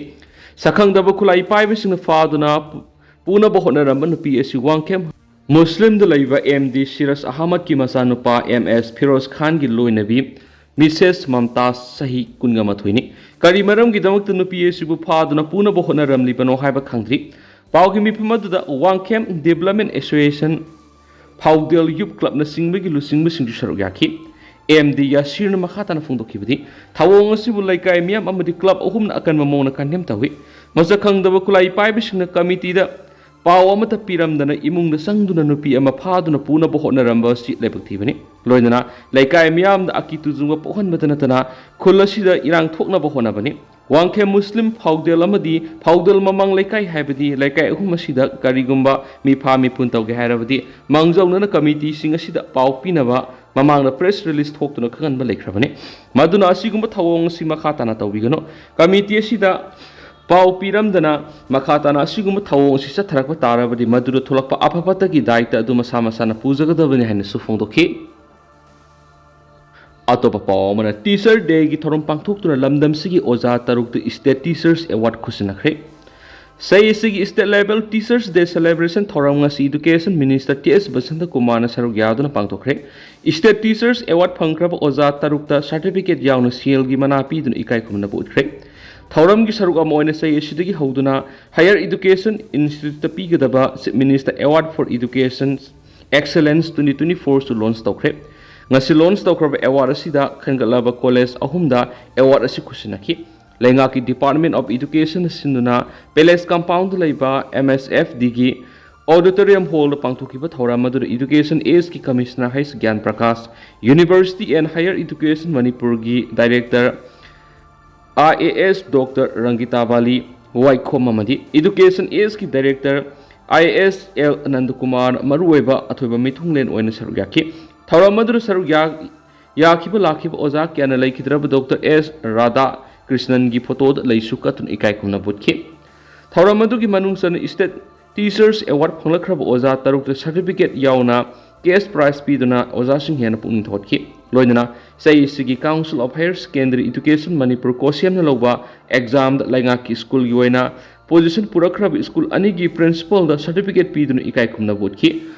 ꯁꯛꯈꯪꯗꯕ ꯈꯨꯠꯂꯥꯏ ꯄꯥꯏꯕꯁꯤꯡꯅ ꯐꯥꯗꯨꯅ ꯄꯨ-, ꯄꯨꯅꯕ ꯍꯣꯠꯅꯔꯝꯕ ꯅꯨꯄꯤ ꯑꯁꯤ ꯋꯥꯡꯈꯦꯝ ꯃꯨꯁꯂꯤꯝꯗ ꯂꯩꯕ ꯑꯦꯝ ꯗꯤ ꯁꯤꯔꯁ ꯑꯍꯃꯗꯀꯤ ꯃꯆꯥꯅꯨꯄꯥ ꯑꯦꯝ ꯑꯦꯁ ꯐꯤꯔꯣꯖ ꯈꯥꯟꯒꯤ ꯂꯣꯏꯅꯕꯤ ꯃꯤꯁꯦꯁ ꯃꯝꯇꯥꯖ, ꯆꯍꯤ ꯀꯨꯟꯒ ꯃꯥꯊꯣꯏꯅꯤ꯫ ꯀꯔꯤ ꯃꯔꯝꯒꯤꯗꯃꯛꯇ ꯅꯨꯄꯤ ꯑꯁꯤꯕꯨ ꯐꯥꯗꯨꯅ ꯄꯨꯅꯕ ꯍꯣꯠꯅꯔꯝꯂꯤꯕꯅꯣ ꯍꯥꯏꯕ ꯈꯪꯗ꯭ꯔꯤ꯫ ꯄꯥꯎꯒꯤ ꯃꯤꯐꯝ ꯑꯗꯨꯗ ꯋꯥꯡꯈꯦꯝ Development Association, ꯐꯥꯎꯗꯦꯜ ꯌꯨꯠ ꯀ꯭ꯂꯕꯅꯆꯤꯡꯕꯒꯤ ꯂꯨꯆꯤꯡꯕꯁꯤꯡꯁꯨ ꯁꯔꯨꯛ ꯌꯥꯈꯤ꯫ ꯑꯦꯝ ꯗꯤ ꯌꯥꯁꯤꯔꯅ ꯃꯈꯥ ꯇꯥꯅ ꯐꯣꯡꯗꯣꯛꯈꯤꯕꯗꯤ, ꯊꯧꯑꯣꯡ ꯑꯁꯤꯕꯨ ꯂꯩꯀꯥꯏ ꯃꯤꯌꯥꯝ ꯑꯃꯗꯤ ꯀ꯭ꯂꯕ ꯑꯍꯨꯝꯅ ꯑꯀꯟꯕ ꯃꯑꯣꯡꯗ ꯀꯟꯗꯦꯝ ꯇꯧꯏ꯫ ꯃꯁꯛ ꯈꯪꯗꯕ ꯈꯨꯠꯂꯥꯏ ꯄꯥꯏꯕꯁꯤꯡꯅ ꯀꯃꯤꯇꯤꯗ ꯄꯥꯎ ꯑꯃꯠꯇ ꯄꯤꯔꯝꯗꯅ ꯏꯃꯨꯡꯗ ꯆꯪꯗꯨꯅ ꯅꯨꯄꯤ ꯑꯃ ꯐꯥꯗꯨꯅ ꯄꯨꯅꯕ ꯍꯣꯠꯅꯔꯝꯕ ꯑꯁꯤ ꯂꯥꯏꯕꯛ ꯊꯤꯕꯅꯤ꯫ ꯂꯣꯏꯅꯅ ꯂꯩꯀꯥꯏ ꯃꯤꯌꯥꯝꯗ ꯑꯀꯤ ꯇꯨꯖꯨꯡꯕ ꯄꯣꯛꯍꯟꯕꯇ ꯅꯠꯇꯅ ꯈꯨꯜ ꯑꯁꯤꯗ ꯏꯔꯥꯡ ꯊꯣꯛꯅꯕ ꯍꯣꯠꯅꯕꯅꯤ꯫ ꯋꯥꯡꯈꯦꯝ ꯃꯨꯁꯂꯤꯝ ꯐꯥꯎꯗꯦꯜ ꯑꯃꯗꯤ ꯐꯥꯎꯗꯦꯜ ꯃꯃꯥꯡ ꯂꯩꯀꯥꯏ ꯍꯥꯏꯕꯗꯤ ꯂꯩꯀꯥꯏ ꯑꯍꯨꯝ ꯑꯁꯤꯗ ꯀꯔꯤꯒꯨꯝꯕ ꯃꯤꯐꯥ ꯃꯤꯄꯨꯟ ꯇꯧꯒꯦ ꯍꯥꯏꯔꯕꯗꯤ ꯃꯥꯡꯖꯧꯅꯅ ꯀꯃꯤꯇꯤꯁꯤꯡ ꯑꯁꯤꯗ ꯄꯥꯎ ꯄꯤꯅꯕ ꯃꯃꯥꯡꯗ ꯄ꯭ꯔꯦꯁ ꯔꯤꯂꯤꯁ ꯊꯣꯛꯇꯨꯅ ꯈꯪꯍꯟꯕ ꯂꯩꯈ꯭ꯔꯕꯅꯤ꯫ ꯃꯗꯨꯅ ꯑꯁꯤꯒꯨꯝꯕ ꯊꯧꯑꯣꯡ ꯑꯁꯤ ꯃꯈꯥ ꯇꯥꯅ ꯇꯧꯕꯤꯒꯅꯨ꯫ ꯀꯃꯤꯇꯤ ꯑꯁꯤꯗ ꯄꯥꯎ ꯄꯤꯔꯝꯗꯅ ꯃꯈꯥ ꯇꯥꯅ ꯑꯁꯤꯒꯨꯝꯕ ꯊꯧꯑꯣꯡ ꯑꯁꯤ ꯆꯠꯊꯔꯛꯄ ꯇꯥꯔꯕꯗꯤ ꯃꯗꯨꯗ ꯊꯣꯛꯂꯛꯄ ꯑꯐ ꯐꯠꯇꯒꯤ ꯗꯥꯏꯇ ꯑꯗꯨ ꯃꯁꯥ ꯃꯁꯥꯅ ꯄꯨꯖꯒꯗꯕꯅꯤ ꯍꯥꯏꯅꯁꯨ ꯐꯣꯡꯗꯣꯛꯈꯤ꯫ ꯑꯇꯣꯞꯄ ꯄꯥꯎ ꯑꯃꯅ, ꯇꯤꯆꯔ ꯗꯦꯒꯤ ꯊꯧꯔꯝ ꯄꯥꯡꯊꯣꯛꯇꯨꯅ ꯂꯝꯗꯝꯁꯤꯒꯤ ꯑꯣꯖꯥ ꯇꯔꯨꯛꯇ ꯏꯁꯇꯦꯠ ꯇꯤꯆꯔꯁ ꯑꯦꯋꯥꯔꯗ ꯈꯨꯠꯁꯤꯟꯅꯈ꯭ꯔꯦ꯫ ꯁꯤꯏꯁꯤꯒꯤ state level teachers day celebration ꯊꯧꯔꯝ ꯉꯁꯤ education minister T S Basanta ꯀꯨꯃꯥꯔꯅ ꯁꯔꯨꯛ ꯌꯥꯗꯨꯅ ꯄꯥꯡꯊꯣꯛꯈ꯭ꯔꯦ꯫ ꯏꯁꯇꯦꯠ ꯇꯤꯆꯔꯁ ꯑꯦꯋꯥꯔꯗ ꯐꯪꯈ꯭ꯔꯕ ꯑꯣꯖꯥ ꯇꯔꯨꯛꯇ ꯁꯥꯔꯇꯤꯐꯤꯀꯦꯠ ꯌꯥꯎꯅ ꯁꯦꯜꯒꯤ ꯃꯅꯥ ꯄꯤꯗꯨꯅ ꯏꯀꯥꯏ ꯈꯨꯝꯅꯕ ꯎꯠꯈ꯭ꯔꯦ꯫ ꯊꯧꯔꯝꯒꯤ ꯁꯔꯨꯛ ꯑꯃ ꯑꯣꯏꯅ ꯁꯤꯏꯁꯤꯗꯒꯤ ꯍꯧꯗꯨꯅ ꯍꯥꯌꯔ ꯏꯗꯨꯀꯦꯁꯟ ꯏꯟꯁꯇꯤꯇ꯭ꯌꯨꯠꯇ ꯄꯤꯒꯗꯕ chief minister award for education excellence twenty twenty ꯐꯣꯔꯁꯨ ꯂꯣꯟꯆ ꯇꯧꯈ꯭ꯔꯦ꯫ ꯉꯁꯤ ꯂꯣꯟꯆ ꯇꯧꯈ꯭ꯔꯕ ꯑꯦꯋꯥꯔꯗ ꯑꯁꯤꯗ ꯈꯟꯒꯠꯂꯕ ꯀꯣꯂꯦꯖ ꯑꯍꯨꯝꯗ ꯑꯦꯋꯥꯔꯗ ꯑꯁꯤ ꯈꯨꯠꯁꯤꯟꯅꯈꯤ꯫ ꯂꯩꯉꯥꯛꯀꯤ ꯗꯤꯄꯥꯔꯠꯃꯦꯟ ꯑꯣꯐ ꯏꯗꯨꯀꯦꯁꯟꯅ ꯁꯤꯟꯗꯨꯅ ꯄꯦꯂꯦꯁ ꯀꯝꯄꯥꯎꯟꯗ ꯂꯩꯕ ꯑꯦꯝ ꯑꯦꯁ ꯑꯦꯐ ꯗꯤꯒꯤ ꯑꯣꯗꯤꯇꯣꯔꯤꯌꯝ ꯍꯣꯜꯗ ꯄꯥꯡꯊꯣꯛꯈꯤꯕ ꯊꯧꯔꯝ ꯑꯗꯨꯗ ꯏꯗꯨꯀꯦꯁꯟ ꯑꯦꯁꯀꯤ ꯀꯃꯤꯁꯅꯔ ꯍꯩꯁ Gyan Prakash, university and higher education ꯃꯅꯤꯄꯨꯔꯒꯤ director I A S doctor Rangita Bali, Waikhom ꯑꯃꯗꯤ ꯏꯗꯨꯀꯦꯁꯟ ꯑꯦꯁꯀꯤ director I A S L Anandkumar ꯃꯔꯨꯑꯣꯏꯕ ꯑꯊꯣꯏꯕ ꯃꯤꯊꯨꯡꯂꯦꯟ ꯑꯣꯏꯅ ꯁꯔꯨꯛ ꯌꯥꯈꯤ꯫ ꯊꯧꯔꯝ ꯑꯗꯨꯗ ꯁꯔꯨꯛ ꯌꯥ-, ꯌꯥꯈꯤꯕ ꯂꯥꯛꯈꯤꯕ ꯑꯣꯖꯥ ꯀꯌꯥꯅ ꯂꯩꯈꯤꯗ꯭ꯔꯕ ꯗꯣꯛꯇꯔ ꯑꯦꯁ ꯔꯥꯙꯥ ꯀ꯭ꯔꯤꯁꯅꯟꯒꯤ ꯐꯣꯇꯣꯗ ꯂꯩꯁꯨ ꯀꯠꯇꯨꯅ ꯏꯀꯥꯏ ꯈꯨꯝꯅꯕ ꯎꯠꯈꯤ꯫ ꯊꯧꯔꯝ ꯑꯗꯨꯒꯤ ꯃꯅꯨꯡ ꯆꯟꯅ ꯏꯁꯇꯦꯠ ꯇꯤꯆꯔꯁ ꯑꯦꯋꯥꯔꯗ ꯐꯪꯂꯛꯈ꯭ꯔꯕ ꯑꯣꯖꯥ ꯇꯔꯨꯛꯇ ꯁꯥꯔꯇꯤꯐꯤꯀꯦꯠ ꯌꯥꯎꯅ ꯀꯦꯁ ꯄ꯭ꯔꯥꯏꯖ ꯄꯤꯗꯨꯅ ꯑꯣꯖꯥꯁꯤꯡ ꯍꯦꯟꯅ ꯄꯨꯛꯅꯤꯡ ꯊꯧꯒꯠꯈꯤ꯫ ꯂꯣꯏꯅꯅ ꯁꯤꯏꯁꯤꯒꯤ council of higher secondary education Manipur ꯀꯣ ꯁꯦꯝꯅ ꯂꯧꯕ ꯑꯦꯛꯖꯥꯝꯗ ꯂꯩꯉꯥꯛꯀꯤ ꯁ꯭ꯀꯨꯜꯒꯤ ꯑꯣꯏꯅ ꯄꯣꯖꯤꯁꯟ ꯄꯨꯔꯛꯈ꯭ꯔꯕ ꯁ꯭ꯀꯨꯜ ꯑꯅꯤꯒꯤ ꯄ꯭ꯔꯤꯟꯁꯤꯄꯜꯗ ꯁꯥꯔꯇꯤꯐꯤꯀꯦꯠ ꯄꯤꯗꯨꯅ ꯏꯀꯥꯏ ꯈꯨꯝꯅꯕ ꯎꯠꯈꯤ꯫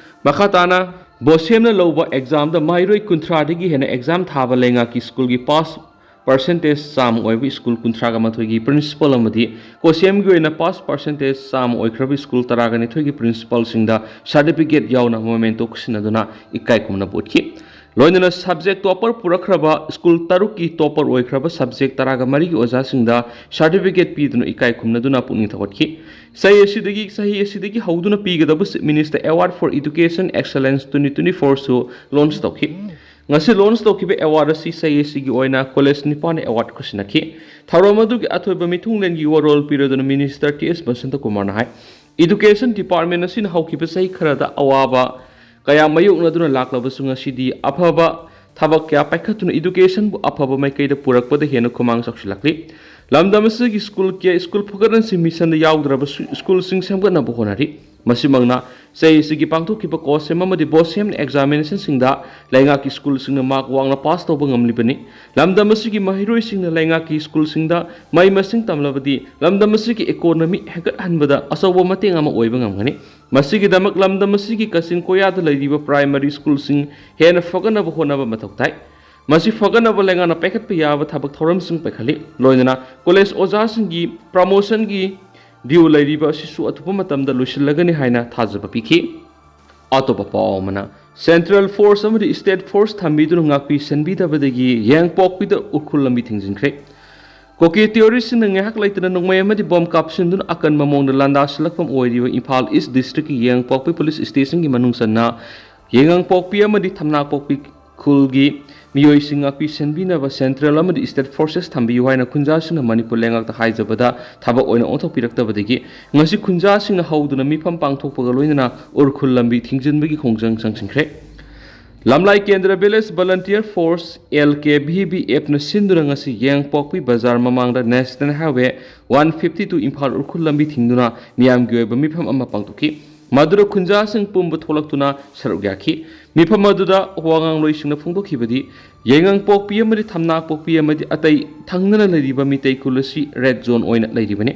ꯃꯈꯥ ꯇꯥꯅ ꯕꯣꯁꯦꯝꯅ ꯂꯧꯕ ꯑꯦꯛꯖꯥꯝꯗ ꯃꯍꯩꯔꯣꯏ ꯀꯨꯟꯊ꯭ꯔꯥꯗꯒꯤ ꯍꯦꯟꯅ ꯑꯦꯛꯖꯥꯝ ꯊꯥꯕ ꯂꯩꯉꯥꯛꯀꯤ ꯁ꯭ꯀꯨꯜꯒꯤ ꯄꯥꯁ ꯄꯥꯔꯁꯦꯟꯇꯦꯖ ꯆꯥꯝꯃ ꯑꯣꯏꯕ ꯁ꯭ꯀꯨꯜ ꯀꯨꯟꯊ꯭ꯔꯥꯒ ꯃꯥꯊꯣꯏꯒꯤ ꯄ꯭ꯔꯤꯟꯁꯤꯄꯜ ꯑꯃꯗꯤ ꯀꯣꯁꯦꯝꯒꯤ ꯑꯣꯏꯅ ꯄꯥꯁ ꯄꯥꯔꯁꯦꯟꯇꯦꯖ ꯆꯥꯝꯃ ꯑꯣꯏꯈ꯭ꯔꯕ ꯁ꯭ꯀꯨꯜ ꯇꯔꯥꯒ ꯅꯤꯊꯣꯏꯒꯤ ꯄ꯭ꯔꯤꯟꯁꯤꯄꯜꯁꯤꯡꯗ ꯁꯥꯔꯇꯤꯐꯤꯀꯦꯠ ꯌꯥꯎꯅ ꯃꯣꯃꯦꯟꯇꯣ ꯈꯨꯠꯁꯤꯟꯅꯗꯨꯅ ꯏꯀꯥꯏ ꯈꯨꯝꯅꯕ ꯎꯠꯈꯤ꯫ ꯂꯣꯏꯅꯅ subject topper ꯄꯨꯔꯛꯈ꯭ꯔꯕ ꯁ꯭ꯀꯨꯜ ꯇꯔꯨꯛꯀꯤ topper ꯑꯣꯏꯈ꯭ꯔꯕ subject ꯇꯔꯥꯒ ꯃꯔꯤꯒꯤ ꯑꯣꯖꯥꯁꯤꯡꯗ certificate ꯄꯤꯗꯨꯅ ꯏꯀꯥꯏ ꯈꯨꯝꯅꯗꯨꯅ ꯄꯨꯛꯅꯤꯡ ꯊꯧꯒꯠꯈꯤ꯫ ꯆꯍꯤ ꯑꯁꯤꯗꯒꯤ, ꯆꯍꯤ ꯑꯁꯤꯗꯒꯤ ꯍꯧꯗꯨꯅ ꯄꯤꯒꯗꯕ Chief Minister Award for Education Excellence twenty twenty-four ꯁꯨ launch ꯇꯧꯈꯤ꯫ ꯉꯁꯤ launch ꯇꯧꯈꯤꯕ award ꯑꯁꯤ ꯆꯍꯤ ꯑꯁꯤꯒꯤ ꯑꯣꯏꯅ college ꯅꯤꯄꯥꯟꯅ award ꯈꯨꯠꯁꯤꯟꯅꯈꯤ꯫ ꯊꯧꯔꯝ ꯑꯗꯨꯒꯤ ꯑꯊꯣꯏꯕ ꯃꯤꯊꯨꯡꯂꯦꯟꯒꯤ ꯋꯥꯔꯣꯜ ꯄꯤꯔꯗꯨꯅ Minister ꯇꯤ ꯑꯦꯁ ꯕꯁꯟꯇ ꯀꯨꯃꯥꯔꯅ ꯍꯥꯏ, Education Department ꯑꯁꯤꯅ ꯍꯧꯈꯤꯕ ꯆꯍꯤ ꯈꯔꯗ ꯑꯋꯥꯕ ꯀꯌꯥ ꯃꯥꯌꯣꯛꯅꯗꯨꯅ ꯂꯥꯛꯂꯕꯁꯨ, ꯉꯁꯤꯗꯤ ꯑꯐꯕ ꯊꯕꯛ ꯀꯌꯥ ꯄꯥꯏꯈꯠꯇꯨꯅ education ꯕꯨ ꯑꯐꯕ ꯃꯥꯏꯀꯩꯗ ꯄꯨꯔꯛꯄꯗ ꯍꯦꯟꯅ ꯈꯨꯃꯥꯡ ꯆꯥꯎꯁꯤꯜꯂꯛꯂꯤ꯫ ꯂꯝꯗꯝ ꯑꯁꯤꯒꯤ ꯁ꯭ꯀꯨꯜ ꯀꯌꯥ ꯁ꯭ꯀꯨꯜ ꯐꯒꯠꯍꯟꯁꯤ mission ꯗ ꯌꯥꯎꯗ꯭ꯔꯕ ꯁ꯭ꯀꯨꯜꯁꯤꯡ ꯁꯦꯝꯒꯠꯅꯕ ꯍꯣꯠꯅꯔꯤ꯫ ꯃꯁꯤꯃꯛꯅ ꯆꯍꯤ ꯑꯁꯤꯒꯤ ꯄꯥꯡꯊꯣꯛꯈꯤꯕ COHSEM ꯑꯃꯗꯤ BOSEM examination ꯁꯤꯡꯗ ꯂꯩꯉꯥꯛꯀꯤ ꯁ꯭ꯀꯨꯜꯁꯤꯡꯅ mark ꯋꯥꯡꯅ pass ꯇꯧꯕ ꯉꯝꯂꯤꯕꯅꯤ꯫ ꯂꯝꯗꯝ ꯑꯁꯤꯒꯤ ꯃꯍꯩꯔꯣꯏꯁꯤꯡꯅ ꯂꯩꯉꯥꯛꯀꯤ ꯁ꯭ꯀꯨꯜꯁꯤꯡꯗ ꯃꯍꯩ ꯃꯁꯤꯡ ꯇꯝꯂꯕꯗꯤ ꯂꯝꯗꯝ ꯑꯁꯤꯒꯤ economy ꯍꯦꯟꯒꯠꯍꯟꯕꯗ ꯑꯆꯧꯕ ꯃꯇꯦꯡ ꯑꯃ ꯑꯣꯏꯕ ꯉꯝꯒꯅꯤ꯫ ꯃꯁꯤꯒꯤꯗꯃꯛ ꯂꯝꯗꯝ ꯑꯁꯤꯒꯤ ꯀꯥꯆꯤꯟ ꯀꯣꯌꯥꯗ ꯂꯩꯔꯤꯕ primary ꯁ꯭ꯀꯨꯜꯁꯤꯡ ꯍꯦꯟꯅ ꯐꯒꯠꯅꯕ ꯍꯣꯠꯅꯕ ꯃꯊꯧ ꯇꯥꯏ꯫ ꯃꯁꯤ ꯐꯒꯠꯅꯕ ꯂꯩꯉꯥꯛꯅ ꯄꯥꯏꯈꯠꯄ ꯌꯥꯕ ꯊꯕꯛ ꯊꯧꯔꯝꯁꯤꯡ ꯄꯥꯏꯈꯠꯂꯤ꯫ ꯂꯣꯏꯅꯅ college ꯑꯣꯖꯥꯁꯤꯡꯒꯤ promotion ꯒꯤ due ꯂꯩꯔꯤꯕ ꯑꯁꯤꯁꯨ ꯑꯊꯨꯕ ꯃꯇꯝꯗ ꯂꯣꯏꯁꯤꯜꯂꯒꯅꯤ ꯍꯥꯏꯅ ꯊꯥꯖꯕ ꯄꯤꯈꯤ꯫ ꯑꯇꯣꯞꯄ ꯄꯥꯎ ꯑꯃꯅ, Central Force ꯑꯃꯗꯤ State Force ꯊꯝꯕꯤꯗꯨꯅ ꯉꯥꯛꯄꯤ ꯁꯦꯟꯕꯤꯗꯕꯗꯒꯤ ꯌꯥꯏꯉꯪꯄꯣꯛꯄꯤꯗ ꯎꯈ꯭ꯔꯨꯜ ꯂꯝꯕꯤ ꯊꯤꯡꯖꯤꯟꯈ꯭ꯔꯦ꯫ ꯀꯨꯀꯤ terrorist ꯁꯤꯡꯅ ꯉꯥꯏꯍꯥꯛ ꯂꯩꯇꯅ ꯅꯣꯡꯃꯩ ꯑꯃꯗꯤ bomb ꯀꯥꯞꯁꯤꯟꯗꯨꯅ ꯑꯀꯟꯕ ꯃꯑꯣꯡꯗ ꯂꯥꯟꯗꯥꯁꯤꯜꯂꯛꯄ ꯑꯃ ꯑꯣꯏꯔꯤꯕ ꯏꯝꯐꯥꯜ East District ꯀꯤ ꯌꯥꯏꯉꯪꯄꯣꯛꯄꯤ police station ꯒꯤ ꯃꯅꯨꯡ ꯆꯟꯅ ꯌꯥꯏꯉꯪꯄꯣꯛꯄꯤ ꯑꯃꯗꯤ ꯊꯝꯅꯥꯄꯣꯛꯄꯤ ꯈꯨꯜꯒꯤ ꯃꯤꯑꯣꯏꯁꯤꯡ ꯉꯥꯛꯄꯤ ꯁꯦꯟꯕꯤꯅꯕ Central ꯑꯃꯗꯤ State Forces ꯊꯝꯕꯤꯌꯨ ꯍꯥꯏꯅ ꯈꯨꯟꯖꯥꯁꯤꯡꯅ ꯃꯅꯤꯄꯨꯔ ꯂꯩꯉꯥꯛꯇ ꯍꯥꯏꯖꯕꯗ ꯊꯕꯛ ꯑꯣꯏꯅ ꯑꯣꯟꯊꯣꯛꯄꯤꯔꯛꯇꯕꯗꯒꯤ ꯉꯁꯤ ꯈꯨꯟꯖꯥꯁꯤꯡꯅ ꯍꯧꯗꯨꯅ ꯃꯤꯐꯝ ꯄꯥꯡꯊꯣꯛꯄꯒ ꯂꯣꯏꯅꯅ ꯎꯈ꯭ꯔꯨꯜ ꯂꯝꯕꯤ ꯊꯤꯡꯖꯤꯟꯕꯒꯤ ꯈꯣꯡꯖꯪ ꯆꯪꯁꯤꯟꯈ꯭ꯔꯦ꯫ ꯂꯝꯂꯥꯏ ꯀꯦꯟꯗ꯭ꯔ Village Volunteer Force, L K V V F ꯅ ꯁꯤꯟꯗꯨꯅ ꯉꯁꯤ ꯌꯥꯏꯉꯪꯄꯣꯛꯄꯤ ꯕꯖꯥꯔ ꯃꯃꯥꯡꯗ National Highway one fifty two Imphal Ukhrul ꯂꯝꯕꯤ ꯊꯤꯡꯗꯨꯅ ꯃꯤꯌꯥꯝꯒꯤ ꯑꯣꯏꯕ ꯃꯤꯐꯝ ꯑꯃ ꯄꯥꯡꯊꯣꯛꯈꯤ꯫ ꯃꯗꯨꯗ ꯈꯨꯟꯖꯥꯁꯤꯡ ꯄꯨꯝꯕ ꯊꯣꯛꯂꯛꯇꯨꯅ ꯁꯔꯨꯛ ꯌꯥꯈꯤ꯫ ꯃꯤꯐꯝ ꯑꯗꯨꯗ ꯋꯥ ꯉꯥꯡꯂꯣꯏꯁꯤꯡꯅ ꯐꯣꯡꯗꯣꯛꯈꯤꯕꯗꯤ, ꯌꯥꯏꯉꯪꯄꯣꯛꯄꯤ ꯑꯃꯗꯤ ꯊꯝꯅꯥꯄꯣꯛꯄꯤ ꯑꯃꯗꯤ ꯑꯇꯩ ꯊꯪꯅꯅ ꯂꯩꯔꯤꯕ ꯃꯤꯇꯩ ꯈꯨꯜ ꯑꯁꯤ red zone ꯑꯣꯏꯅ ꯂꯩꯔꯤꯕꯅꯤ꯫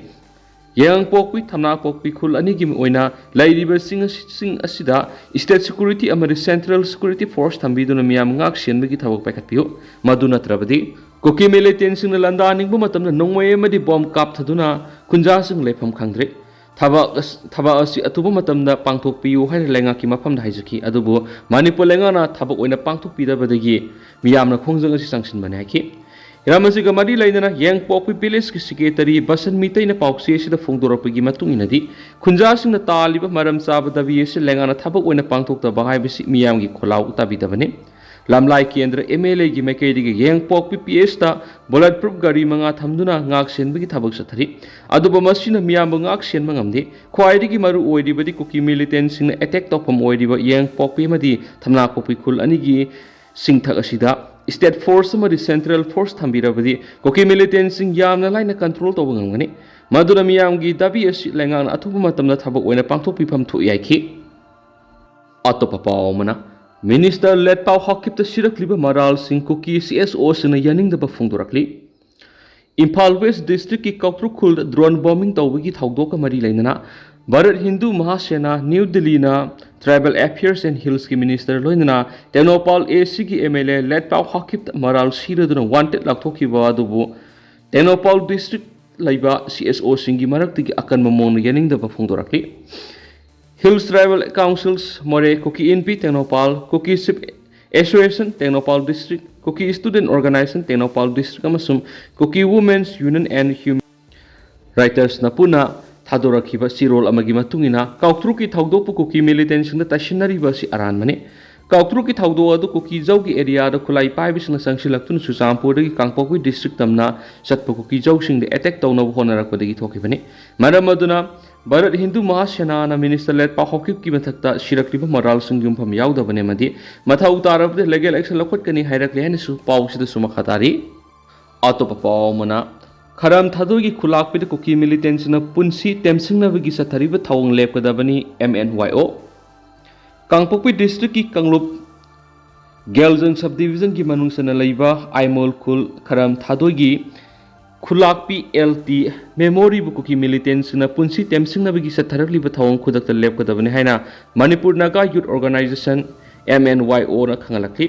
ꯌꯥꯏꯉꯪꯄꯣꯛꯄꯤ, ꯊꯝꯅꯥꯄꯣꯛꯄꯤ ꯈꯨꯜ ꯑꯅꯤꯒꯤ ꯑꯣꯏꯅ ꯂꯩꯔꯤꯕ ꯆꯤꯡ ꯑꯁꯤ-, ꯆꯤꯡ ꯑꯁꯤꯗ state security ꯑꯃꯗꯤ central security force ꯊꯝꯕꯤꯗꯨꯅ ꯃꯤꯌꯥꯝ ꯉꯥꯛ ꯁꯦꯟꯕꯒꯤ ꯊꯕꯛ ꯄꯥꯏꯈꯠꯄꯤꯌꯨ꯫ ꯃꯗꯨ ꯅꯠꯇ꯭ꯔꯕꯗꯤ ꯀꯨꯀꯤ militantꯁꯤꯡꯅ ꯂꯥꯟꯗꯥꯅꯤꯡꯕ ꯃꯇꯝꯗ ꯅꯣꯡꯃꯩ ꯑꯃꯗꯤ bomb ꯀꯥꯞꯊꯗꯨꯅ ꯈꯨꯟꯖꯥꯁꯤꯡ ꯂꯩꯐꯝ ꯈꯪꯗ꯭ꯔꯦ꯫ ꯊꯕꯛ ꯑꯁ-, ꯊꯕꯛ ꯑꯁꯤ ꯑꯊꯨꯕ ꯃꯇꯝꯗ ꯄꯥꯡꯊꯣꯛꯄꯤꯌꯨ ꯍꯥꯏꯅ ꯂꯩꯉꯥꯛꯀꯤ ꯃꯐꯝꯗ ꯍꯥꯏꯖꯈꯤ꯫ ꯑꯗꯨꯕꯨ ꯃꯅꯤꯄꯨꯔ ꯂꯩꯉꯥꯛꯅ ꯊꯕꯛ ꯑꯣꯏꯅ ꯄꯥꯡꯊꯣꯛꯄꯤꯗꯕꯗꯒꯤ ꯃꯤꯌꯥꯝꯅ ꯈꯣꯡꯖꯪ ꯑꯁꯤ ꯆꯪꯁꯤꯟꯕꯅꯤ ꯍꯥꯏꯈꯤ꯫ ꯍꯤꯔꯝ ꯑꯁꯤꯒ ꯃꯔꯤ ꯂꯩꯅꯅ ꯌꯦꯡꯄꯣꯛꯄꯤ ꯚꯤꯂꯦꯖꯀꯤ ꯁꯦꯀ꯭ꯔꯦꯇꯔꯤ ꯕꯁꯟ ꯃꯤꯇꯩꯅ ꯄꯥꯎꯆꯦ ꯑꯁꯤꯗ ꯐꯣꯡꯗꯣꯔꯛꯄꯒꯤ ꯃꯇꯨꯡ ꯏꯟꯅꯗꯤ, ꯈꯨꯟꯖꯥꯁꯤꯡꯅ ꯇꯥꯜꯂꯤꯕ ꯃꯔꯝ ꯆꯥꯕ ꯗꯥꯕꯤ ꯑꯁꯤ ꯂꯩꯉꯥꯛꯅ ꯊꯕꯛ ꯑꯣꯏꯅ ꯄꯥꯡꯊꯣꯛꯇꯕ ꯍꯥꯏꯕꯁꯤ ꯃꯤꯌꯥꯝꯒꯤ ꯈꯣꯜꯂꯥꯎ ꯇꯥꯕꯤꯗꯕꯅꯤ꯫ ꯂꯝꯂꯥꯏ ꯀꯦꯟꯗ꯭ꯔ ꯑꯦꯝ ꯑꯦꯜ ꯑꯦꯒꯤ ꯃꯥꯏꯀꯩꯗꯒꯤ ꯌꯦꯡꯄꯣꯛꯄꯤ ꯄꯤ ꯑꯦꯁꯇ ꯕꯨꯂꯦꯠ ꯄ꯭ꯔꯨꯐ ꯒꯥꯔꯤ ꯃꯉꯥ ꯊꯝꯗꯨꯅ ꯉꯥꯛ ꯁꯦꯟꯕꯒꯤ ꯊꯕꯛ ꯆꯠꯊꯔꯤ꯫ ꯑꯗꯨꯕꯨ ꯃꯁꯤꯅ ꯃꯤꯌꯥꯝꯕꯨ ꯉꯥꯛ ꯁꯦꯟꯕ ꯉꯝꯗꯦ꯫ ꯈ꯭ꯋꯥꯏꯗꯒꯤ ꯃꯔꯨ ꯑꯣꯏꯔꯤꯕꯗꯤ ꯀꯨꯀꯤ ꯃꯤꯂꯤꯇꯦꯟꯁꯤꯡꯅ ꯑꯦꯇꯦꯛ ꯇꯧꯐꯝ ꯑꯣꯏꯔꯤꯕ ꯌꯦꯡꯄꯣꯛꯄꯤ ꯑꯃꯗꯤ ꯊꯝꯅꯥꯄꯣꯛꯄꯤ ꯈꯨꯜ ꯑꯅꯤꯒꯤ ꯆꯤꯡꯊꯛ ꯑꯁꯤꯗ ꯁ꯭ꯇꯦꯠ ꯐꯣꯔꯁ ꯑꯃꯗꯤ ꯁꯦꯟꯇ꯭ꯔꯦꯜ ꯐꯣꯔꯁ ꯊꯝꯕꯤꯔꯕꯗꯤ ꯀꯨꯀꯤ ꯃꯤꯂꯤꯇꯦꯟꯁꯤꯡ ꯌꯥꯝꯅ ꯂꯥꯏꯅ ꯀꯟꯇ꯭ꯔꯣꯜ ꯇꯧꯕ ꯉꯝꯒꯅꯤ꯫ ꯃꯗꯨꯅ ꯃꯤꯌꯥꯝꯒꯤ ꯗꯥꯕꯤ ꯑꯁꯤ ꯂꯩꯉꯥꯛꯅ ꯑꯊꯨꯕ ꯃꯇꯝꯗ ꯊꯕꯛ ꯑꯣꯏꯅ ꯄꯥꯡꯊꯣꯛꯄꯤꯐꯝ ꯊꯣꯛꯏ ꯍꯥꯏꯈꯤ꯫ ꯑꯇꯣꯞꯄ ꯄꯥꯎ ꯑꯃꯅ, ꯃꯤꯅꯤꯁꯇꯔ ꯂꯦꯠꯄꯥꯎ ꯍꯥꯎꯀꯤꯞꯇ ꯁꯤꯔꯛꯂꯤꯕ ꯃꯔꯥꯜꯁꯤꯡ ꯀꯨꯀꯤ ꯁꯤ ꯑꯦꯁ ꯑꯣꯁꯤꯡꯅ ꯌꯥꯅꯤꯡꯗꯕ ꯐꯣꯡꯗꯣꯔꯛꯂꯤ꯫ ꯏꯝꯐꯥꯜ ꯋꯦꯁ ꯗꯤꯁꯇ꯭ꯔꯤꯛꯀꯤ ꯀꯥꯎꯇ꯭ꯔꯨꯛ ꯈꯨꯜꯗ ꯗ꯭ꯔꯣꯟ ꯕꯣꯝꯕꯤꯡ ꯇꯧꯕꯒꯤ ꯊꯧꯗꯣꯛꯀ ꯃꯔꯤ ꯂꯩꯅꯅ ꯚꯥꯔꯠ ꯍꯤꯟꯗꯨ ꯃꯍꯥꯁꯦꯅꯥ, ꯅ꯭ꯌꯨ ꯗꯤꯜꯂꯤꯅ ꯇ꯭ꯔꯥꯏꯕꯦꯜ ꯑꯦꯐꯤꯌꯔꯁ ꯑꯦꯟ ꯍꯤꯜꯁꯀꯤ ꯃꯤꯅꯤꯁꯇꯔ ꯂꯣꯏꯅꯅ ꯇꯦꯡꯅꯧꯄꯥꯜ ꯑꯦ ꯁꯤꯒꯤ ꯑꯦꯝ ꯑꯦꯜ ꯑꯦ ꯂꯦꯠꯄꯥꯎ ꯍꯥꯎꯀꯤꯞꯇ ꯃꯔꯥꯜ ꯁꯤꯔꯗꯨꯅ ꯋꯥꯟꯇꯦꯠ ꯂꯥꯎꯊꯣꯛꯈꯤꯕ ꯑꯗꯨꯕꯨ ꯇꯦꯡꯅꯧꯄꯥꯜ ꯗꯤꯁꯇ꯭ꯔꯤꯛ ꯂꯩꯕ ꯁꯤ ꯑꯦꯁ ꯑꯣꯁꯤꯡꯒꯤ ꯃꯔꯛꯇꯒꯤ ꯑꯀꯟꯕ ꯃꯑꯣꯡꯗ ꯌꯥꯅꯤꯡꯗꯕ ꯐꯣꯡꯗꯣꯔꯛꯂꯤ꯫ ꯍꯤꯜꯁ ꯇ꯭ꯔꯥꯏꯕꯦꯜ ꯀꯥꯎꯟꯁꯤꯜꯁ, ꯃꯣꯔꯦ, ꯀꯨꯀꯤ ꯏꯟꯄꯤ ꯇꯦꯡꯅꯧꯄꯥꯜ, ꯀꯨꯀꯤ ꯁꯤꯞ ꯑꯦꯁꯣꯁꯤꯌꯦꯁꯟ ꯇꯦꯡꯅꯧꯄꯥꯜ ꯗꯤꯁꯇ꯭ꯔꯤꯛ, ꯀꯨꯀꯤ ꯁ꯭ꯇꯨꯗꯦꯟꯠ ꯑꯣꯔꯒꯅꯥꯏꯖꯦꯁꯟ ꯇꯦꯡꯅꯧꯄꯥꯜ ꯗꯤꯁꯇ꯭ꯔꯤꯛ ꯑꯃꯁꯨꯡ ꯀꯨꯀꯤ ꯋꯨꯃꯦꯟꯁ ꯌꯨꯅꯤꯌꯟ ꯑꯦꯟ ꯍ꯭ꯌꯨꯃꯦꯟ ꯔꯥꯏꯇꯔꯁꯅ ꯄꯨꯟꯅ ꯊꯥꯗꯣꯔꯛꯈꯤꯕ ꯆꯦꯔꯣꯜ ꯑꯃꯒꯤ ꯃꯇꯨꯡ ꯏꯟꯅ, ꯀꯥꯎꯇ꯭ꯔꯨꯛꯀꯤ ꯊꯧꯗꯣꯛꯄꯨ ꯀꯨꯀꯤ ꯃꯤꯂꯤꯇꯦꯟꯁꯤꯡꯗ ꯇꯥꯏꯁꯤꯟꯅꯔꯤꯕ ꯑꯁꯤ ꯑꯔꯥꯟꯕꯅꯤ꯫ ꯀꯥꯎꯇ꯭ꯔꯨꯛꯀꯤ ꯊꯧꯗꯣꯛ ꯑꯗꯨ ꯀꯨꯀꯤ ꯖꯧꯒꯤ ꯑꯦꯔꯤꯌꯥꯗ ꯈꯨꯠꯂꯥꯏ ꯄꯥꯏꯕꯁꯤꯡꯅ ꯆꯪꯁꯤꯜꯂꯛꯇꯨꯅ ꯆꯨꯔꯆꯥꯟꯄꯨꯔꯗꯒꯤ ꯀꯥꯡꯄꯣꯛꯄꯤ ꯗꯤꯁꯇ꯭ꯔꯤꯛ ꯇꯝꯅ ꯆꯠꯄ ꯀꯨꯀꯤ ꯖꯧꯁꯤꯡꯗ ꯑꯦꯇꯦꯛ ꯇꯧꯅꯕ ꯍꯣꯠꯅꯔꯛꯄꯗꯒꯤ ꯊꯣꯛꯈꯤꯕꯅꯤ꯫ ꯃꯔꯝ ꯑꯗꯨꯅ ꯚꯥꯔꯠ ꯍꯤꯟꯗꯨ ꯃꯍꯥꯁꯦꯅꯥꯅ ꯃꯤꯅꯤꯁꯇꯔ ꯂꯦꯠꯄꯥꯎ ꯍꯥꯎꯀꯤꯞꯀꯤ ꯃꯊꯛꯇ ꯁꯤꯔꯛꯂꯤꯕ ꯃꯔꯥꯜꯁꯤꯡ ꯌꯨꯝꯐꯝ ꯌꯥꯎꯗꯕꯅꯤ ꯑꯃꯗꯤ ꯃꯊꯧ ꯇꯥꯔꯕꯗ ꯂꯤꯒꯦꯜ ꯑꯦꯛꯁꯟ ꯂꯧꯈꯠꯀꯅꯤ ꯍꯥꯏꯔꯛꯂꯦ ꯍꯥꯏꯅꯁꯨ ꯄꯥꯎꯁꯤꯗꯁꯨ ꯃꯈꯥ ꯇꯥꯔꯤ꯫ ꯑꯇꯣꯞꯄ ꯄꯥꯎ ꯑꯃꯅ, ꯈꯔꯝ ꯊꯥꯗꯣꯏꯒꯤ ꯈꯨꯂꯥꯛꯄꯤꯗ ꯀꯨꯀꯤ ꯃꯤꯂꯤꯇꯦꯟꯁꯤꯡꯅ ꯄꯨꯟꯁꯤ ꯇꯦꯝꯁꯤꯡꯅꯕꯒꯤ ꯆꯠꯊꯔꯤꯕ ꯊꯧꯑꯣꯡ ꯂꯦꯞꯀꯗꯕꯅꯤ, ꯑꯦꯝ ꯑꯦꯟ ꯋꯥꯏ ꯑꯣ꯫ ꯀꯥꯡꯄꯣꯛꯄꯤ ꯗꯤꯁꯇ꯭ꯔꯤꯛꯀꯤ ꯀꯥꯡꯂꯨꯞ ꯒꯦꯜꯖꯪ ꯁꯕ ꯗꯤꯕꯤꯖꯟꯒꯤ ꯃꯅꯨꯡ ꯆꯟꯅ ꯂꯩꯕ ꯑꯥꯏꯃꯣꯜ ꯈꯨꯜ ꯈꯔꯝ ꯊꯥꯗꯣꯏꯒꯤ ꯈꯨꯂꯥꯛꯄꯤ ꯑꯦꯜ ꯇꯤ ꯃꯦꯃꯣꯔꯤꯕꯨ ꯀꯨꯀꯤ ꯃꯤꯂꯤꯇꯦꯟꯁꯤꯡꯅ ꯄꯨꯟꯁꯤ ꯇꯦꯝꯁꯤꯡꯅꯕꯒꯤ ꯆꯠꯊꯔꯛꯂꯤꯕ ꯊꯧꯑꯣꯡ ꯈꯨꯗꯛꯇ ꯂꯦꯞꯀꯗꯕꯅꯤ ꯍꯥꯏꯅ ꯃꯅꯤꯄꯨꯔ ꯅꯥꯒꯥ ꯌꯨꯠ ꯑꯣꯔꯒꯅꯥꯏꯖꯦꯁꯟ, ꯑꯦꯝ ꯑꯦꯟ ꯋꯥꯏ ꯑꯣꯅ ꯈꯪꯍꯜꯂꯛꯈꯤ꯫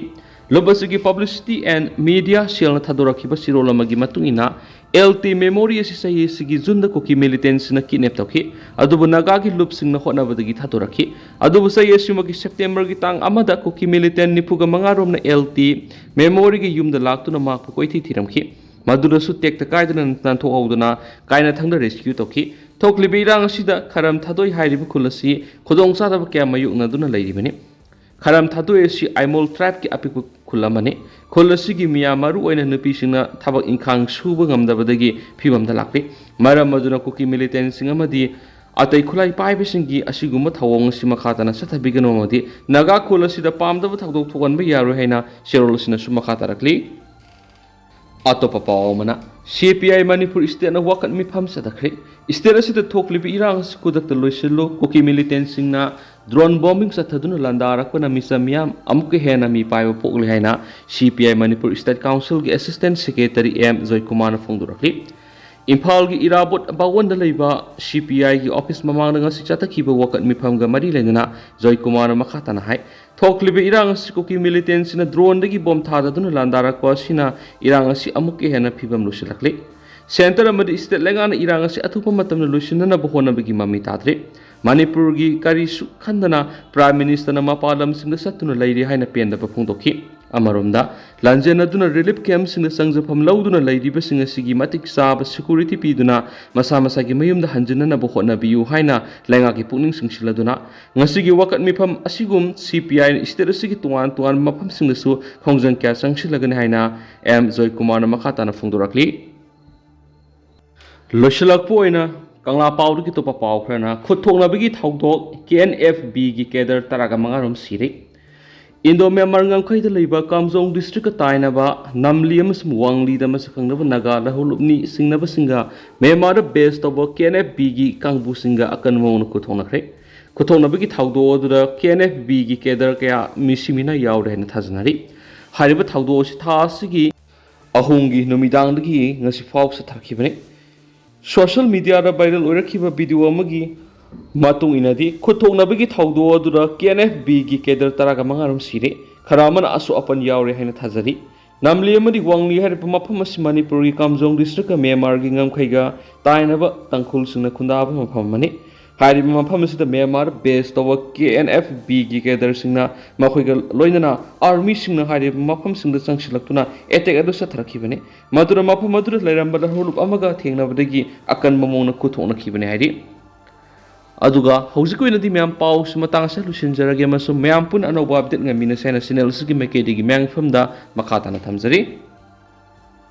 ꯂꯨꯞ ꯑꯁꯤꯒꯤ Publicity and Media Cellꯅ ꯊꯥꯗꯣꯔꯛꯈꯤꯕ ꯆꯦꯔꯣꯜ ꯑꯃꯒꯤ ꯃꯇꯨꯡ ꯏꯟꯅ, ꯑꯦꯜ ꯇꯤ memory ꯑꯁꯤ ꯆꯍꯤ ꯑꯁꯤꯒꯤ Juneꯗ ꯀꯨꯀꯤ militantꯁꯤꯡꯅ kidnap ꯇꯧꯈꯤ꯫ ꯑꯗꯨꯕꯨ ꯅꯥꯒꯥꯒꯤ ꯂꯨꯞꯁꯤꯡꯅ ꯍꯣꯠꯅꯕꯗꯒꯤ ꯊꯥꯗꯣꯔꯛꯈꯤ꯫ ꯑꯗꯨꯕꯨ ꯆꯍꯤ ꯑꯁꯤꯃꯛꯀꯤ Septemberꯒꯤ ꯇꯥꯡ ꯑꯃꯗ ꯀꯨꯀꯤ militant ꯅꯤꯐꯨꯒ ꯃꯉꯥ ꯔꯣꯝꯅ ꯑꯦꯜ ꯇꯤ memoryꯒꯤ ꯌꯨꯝꯗ ꯂꯥꯛꯇꯨꯅ ꯃꯍꯥꯛꯄꯨ ꯀꯣꯏꯊꯤ ꯊꯤꯔꯝꯈꯤ꯫ ꯃꯗꯨꯗꯁꯨ ꯇꯦꯛꯇ ꯀꯥꯏꯗꯅ ꯅꯥꯟꯊꯣꯛꯍꯧꯗꯨꯅ ꯀꯥꯏꯅꯊꯪꯗ rescue ꯇꯧꯈꯤ꯫ ꯊꯣꯛꯂꯤꯕ ꯏꯔꯥꯡ ꯑꯁꯤꯗ ꯈꯔꯝ ꯊꯥꯗꯣꯏ ꯍꯥꯏꯔꯤꯕ ꯈꯨꯜ ꯑꯁꯤ ꯈꯨꯗꯣꯡꯆꯥꯗꯕ ꯀꯌꯥ ꯃꯥꯌꯣꯛꯅꯗꯨꯅ ꯂꯩꯔꯤꯕꯅꯤ꯫ ꯈꯔꯝ ꯊꯥꯗꯣꯏ ꯑꯁꯤ ꯑꯥꯏꯃꯣꯜ tribeꯀꯤ ꯑꯄꯤꯛꯄ ꯈꯨꯜ ꯑꯃꯅꯤ꯫ ꯈꯨꯜ ꯑꯁꯤꯒꯤ ꯃꯤꯌꯥꯝ, ꯃꯔꯨ ꯑꯣꯏꯅ ꯅꯨꯄꯤꯁꯤꯡꯅ ꯊꯕꯛ ꯏꯪꯈꯥꯡ ꯁꯨꯕ ꯉꯝꯗꯕꯗꯒꯤ ꯐꯤꯕꯝꯗ ꯂꯥꯛꯂꯤ꯫ ꯃꯔꯝ ꯑꯗꯨꯅ ꯀꯨꯀꯤ militantꯁꯤꯡ ꯑꯃꯗꯤ ꯑꯇꯩ ꯈꯨꯠꯂꯥꯏ ꯄꯥꯏꯕꯁꯤꯡꯒꯤ ꯑꯁꯤꯒꯨꯝꯕ ꯊꯧꯑꯣꯡ ꯑꯁꯤ ꯃꯈꯥ ꯇꯥꯅ ꯆꯠꯊꯕꯤꯒꯅꯨ ꯑꯃꯗꯤ ꯅꯥꯒꯥ ꯈꯨꯜ ꯑꯁꯤꯗ ꯄꯥꯝꯗꯕ ꯊꯧꯗꯣꯛ ꯊꯣꯛꯍꯟꯕ ꯌꯥꯔꯣꯏ ꯍꯥꯏꯅ ꯆꯦꯔꯣꯜ ꯑꯁꯤꯅꯁꯨ ꯃꯈꯥ ꯇꯥꯔꯛꯂꯤ꯫ ꯑꯇꯣꯞꯄ ꯄꯥꯎ ꯑꯃꯅ, C P I ꯃꯅꯤꯄꯨꯔ stateꯅ ꯋꯥꯀꯠ ꯃꯤꯐꯝ ꯆꯠꯊꯈ꯭ꯔꯦ꯫ State ꯑꯁꯤꯗ ꯊꯣꯛꯂꯤꯕ ꯏꯔꯥꯡ ꯑꯁꯤ ꯈꯨꯗꯛꯇ ꯂꯣꯏꯁꯤꯜꯂꯨ, ꯀꯨꯀꯤ militantꯁꯤꯡꯅ drone bombing ꯆꯠꯊꯗꯨꯅ ꯂꯥꯟꯗꯥꯔꯛꯄꯅ ꯃꯤꯆꯝ ꯃꯤꯌꯥꯝ ꯑꯃꯨꯛꯀ ꯍꯦꯟꯅ ꯃꯤꯄꯥꯏꯕ ꯄꯣꯛꯂꯦ ꯍꯥꯏꯅ C P I Manipur State Councilꯒꯤ Assistant Secretary M ꯖꯣꯏꯀꯨꯃꯥꯔꯅ ꯐꯣꯡꯗꯣꯔꯛꯂꯤ꯫ ꯏꯝꯐꯥꯜꯒꯤ ꯏꯔꯥꯕꯣꯠ ꯚꯋꯟꯗ ꯂꯩꯕ C P Iꯒꯤ office ꯃꯃꯥꯡꯗ ꯉꯁꯤ ꯆꯠꯊꯈꯤꯕ ꯋꯥꯀꯠ ꯃꯤꯐꯝꯒ ꯃꯔꯤ ꯂꯩꯅꯅ ꯖꯣꯏꯀꯨꯃꯥꯔꯅ ꯃꯈꯥ ꯇꯥꯅ ꯍꯥꯏ, ꯊꯣꯛꯂꯤꯕ ꯏꯔꯥꯡ ꯑꯁꯤ ꯀꯨꯀꯤ militantꯁꯤꯡꯅ droneꯗꯒꯤ bomb ꯊꯥꯗꯗꯨꯅ ꯂꯥꯟꯗꯥꯔꯛꯄ ꯑꯁꯤꯅ ꯏꯔꯥꯡ ꯑꯁꯤ ꯑꯃꯨꯛꯀ ꯍꯦꯟꯅ ꯐꯤꯕꯝ ꯂꯨꯁꯤꯜꯂꯛꯂꯤ꯫ Centre ꯑꯃꯗꯤ state ꯂꯩꯉꯥꯛꯅ ꯏꯔꯥꯡ ꯑꯁꯤ ꯑꯊꯨꯕ ꯃꯇꯝꯗ ꯂꯣꯏꯁꯤꯟꯅꯅꯕ ꯍꯣꯠꯅꯕꯒꯤ ꯃꯃꯤ ꯇꯥꯗ꯭ꯔꯤ꯫ ꯃꯅꯤꯄꯨꯔꯒꯤ ꯀꯔꯤꯁꯨ ꯈꯟꯗꯅ Prime Ministerꯅ ꯃꯄꯥꯟ ꯂꯝꯁꯤꯡꯗ ꯆꯠꯇꯨꯅ ꯂꯩꯔꯤ ꯍꯥꯏꯅ ꯄꯦꯟꯗꯕ ꯐꯣꯡꯗꯣꯛꯈꯤ꯫ ꯑꯃꯔꯣꯝꯗ, ꯂꯥꯟꯖꯦꯟꯅꯗꯨꯅ relief campꯁꯤꯡꯗ ꯆꯪꯖꯐꯝ ꯂꯧꯗꯨꯅ ꯂꯩꯔꯤꯕꯁꯤꯡ ꯑꯁꯤꯒꯤ ꯃꯇꯤꯛ ꯆꯥꯕ security ꯄꯤꯗꯨꯅ ꯃꯁꯥ ꯃꯁꯥꯒꯤ ꯃꯌꯨꯝꯗ ꯍꯟꯖꯤꯟꯅꯅꯕ ꯍꯣꯠꯅꯕꯤꯌꯨ ꯍꯥꯏꯅ ꯂꯩꯉꯥꯛꯀꯤ ꯄꯨꯛꯅꯤꯡ ꯆꯤꯡꯁꯤꯜꯂꯗꯨꯅ, ꯉꯁꯤꯒꯤ ꯋꯥꯀꯠ ꯃꯤꯐꯝ ꯑꯁꯤꯒꯨꯝ C P Iꯅ state ꯑꯁꯤꯒꯤ ꯇꯣꯉꯥꯟ ꯇꯣꯉꯥꯟꯕ ꯃꯐꯝꯁꯤꯡꯗꯁꯨ ꯈꯣꯡꯖꯪ ꯀꯌꯥ ꯆꯪꯁꯤꯜꯂꯒꯅꯤ ꯍꯥꯏꯅ M ꯖꯣꯏꯀꯨꯃꯥꯔꯅ ꯃꯈꯥ ꯇꯥꯅ ꯐꯣꯡꯗꯣꯔꯛꯂꯤ꯫ ꯂꯣꯏꯁꯤꯜꯂꯛꯄ ꯑꯣꯏꯅ ꯀꯪꯂꯥ ꯄꯥꯎꯗꯒꯤ ꯑꯇꯣꯞꯄ ꯄꯥꯎ ꯈꯔꯅ, ꯈꯨꯠ ꯊꯣꯛꯅꯕꯒꯤ ꯊꯧꯗꯣꯛ, K N F Bꯒꯤ cadre ꯇꯔꯥꯒ ꯃꯉꯥ ꯔꯣꯝ ꯁꯤꯔꯦ꯫ Indo Myanmar ꯉꯝꯈꯩꯗ ꯂꯩꯕ ꯀꯥꯝꯖꯣꯡ districtꯀ ꯇꯥꯏꯅꯕ ꯅꯝꯂꯤ ꯑꯃꯁꯨꯡ ꯋꯥꯡꯂꯤꯗ ꯃꯁꯛ ꯈꯪꯅꯕ ꯅꯥꯒꯥ ꯂꯧꯍꯧꯂꯨꯞꯅꯤ ꯁꯤꯡꯅꯕꯁꯤꯡꯒ ꯃ꯭ꯌꯥꯟꯃꯥꯔꯗ base ꯇꯧꯕ K N F Bꯒꯤ ꯀꯥꯡꯕꯨꯁꯤꯡꯒ ꯑꯀꯟꯕ ꯃꯑꯣꯡꯗ ꯈꯨꯠ ꯊꯣꯛꯅꯈ꯭ꯔꯦ꯫ ꯈꯨꯠ ꯊꯣꯛꯅꯕꯒꯤ ꯊꯧꯗꯣꯛ ꯑꯗꯨꯗ K N F Bꯒꯤ cadre ꯀꯌꯥ ꯃꯤꯁꯤ ꯃꯤꯅꯥ ꯌꯥꯎꯔꯦ ꯍꯥꯏꯅ ꯊꯥꯖꯅꯔꯤ꯫ ꯍꯥꯏꯔꯤꯕ ꯊꯧꯗꯣꯛ ꯑꯁꯤ ꯊꯥ ꯑꯁꯤꯒꯤ ꯑꯍꯨꯝꯒꯤ ꯅꯨꯃꯤꯗꯥꯡꯗꯒꯤ ꯉꯁꯤ ꯐꯥꯎ ꯆꯠꯊꯔꯛꯈꯤꯕꯅꯤ꯫ Social mediaꯗ viral ꯑꯣꯏꯔꯛꯈꯤꯕ video ꯑꯃꯒꯤ ꯃꯇꯨꯡ ꯏꯟꯅꯗꯤ, ꯈꯨꯠ ꯊꯣꯛꯅꯕꯒꯤ ꯊꯧꯗꯣꯛ ꯑꯗꯨꯗ K N F Bꯒꯤ cadre ꯇꯔꯥꯒ ꯃꯉꯥ ꯔꯣꯝ ꯁꯤꯔꯦ꯫ ꯈꯔ ꯑꯃꯅ ꯑꯁꯣꯛ ꯑꯄꯟ ꯌꯥꯎꯔꯦ ꯍꯥꯏꯅ ꯊꯥꯖꯔꯤ꯫ ꯅꯝꯂꯤ ꯑꯃꯗꯤ ꯋꯥꯡꯂꯤ ꯍꯥꯏꯔꯤꯕ ꯃꯐꯝ ꯑꯁꯤ ꯃꯅꯤꯄꯨꯔꯒꯤ ꯀꯥꯝꯖꯣꯡ ꯗꯤꯁꯇ꯭ꯔꯤꯛꯀ ꯃ꯭ꯌꯥꯟꯃꯥꯔꯒꯤ ꯉꯝꯈꯩꯒ ꯇꯥꯏꯅꯕ ꯇꯥꯡꯈꯨꯜꯁꯤꯡꯅ ꯈꯨꯟꯗꯥꯕ ꯃꯐꯝ ꯑꯃꯅꯤ꯫ ꯍꯥꯏꯔꯤꯕ ꯃꯐꯝ ꯑꯁꯤꯗ ꯃ꯭ꯌꯥꯟꯃꯥꯔ ꯕꯦꯁ ꯇꯧꯕ ꯀꯦ ꯑꯦꯟ ꯑꯦꯐ ꯕꯤꯒꯤ ꯀꯦꯗꯔꯁꯤꯡꯅ ꯃꯈꯣꯏꯒ ꯂꯣꯏꯅꯅ ꯑꯥꯔꯃꯤꯁꯤꯡꯅ ꯍꯥꯏꯔꯤꯕ ꯃꯐꯝꯁꯤꯡꯗ ꯆꯪꯁꯤꯜꯂꯛꯇꯨꯅ ꯑꯦꯇꯦꯛ ꯑꯗꯨ ꯆꯠꯊꯔꯛꯈꯤꯕꯅꯤ꯫ ꯃꯗꯨꯅ ꯃꯐꯝ ꯑꯗꯨꯗ ꯂꯩꯔꯝꯕ ꯂꯧꯍꯧꯂꯨꯞ ꯑꯃꯒ ꯊꯦꯡꯅꯕꯗꯒꯤ ꯑꯀꯟꯕ ꯃꯑꯣꯡꯗ ꯈꯨꯠꯊꯣꯛꯅꯈꯤꯕꯅꯤ ꯍꯥꯏꯔꯤ꯫ ꯑꯗꯨꯒ ꯍꯧꯖꯤꯛꯀꯤ ꯑꯣꯏꯅꯗꯤ ꯃꯌꯥꯝ ꯄꯥꯎꯁꯤ ꯃꯇꯥꯡ ꯑꯁꯤꯗ ꯂꯣꯏꯁꯤꯟꯖꯔꯒꯦ, ꯑꯃꯁꯨꯡ ꯃꯌꯥꯝ ꯄꯨꯟꯅ ꯑꯅꯧꯕ ꯑꯞꯗꯦꯠ ꯉꯥꯏꯃꯤꯟꯅꯁꯦ ꯍꯥꯏꯅ ꯆꯦꯅꯦꯜ ꯑꯁꯤꯒꯤ ꯃꯥꯏꯀꯩꯗꯒꯤ ꯃꯌꯥꯝꯒꯤ ꯃꯐꯝꯗ ꯃꯈꯥ ꯇꯥꯅ ꯊꯝꯖꯔꯤ꯫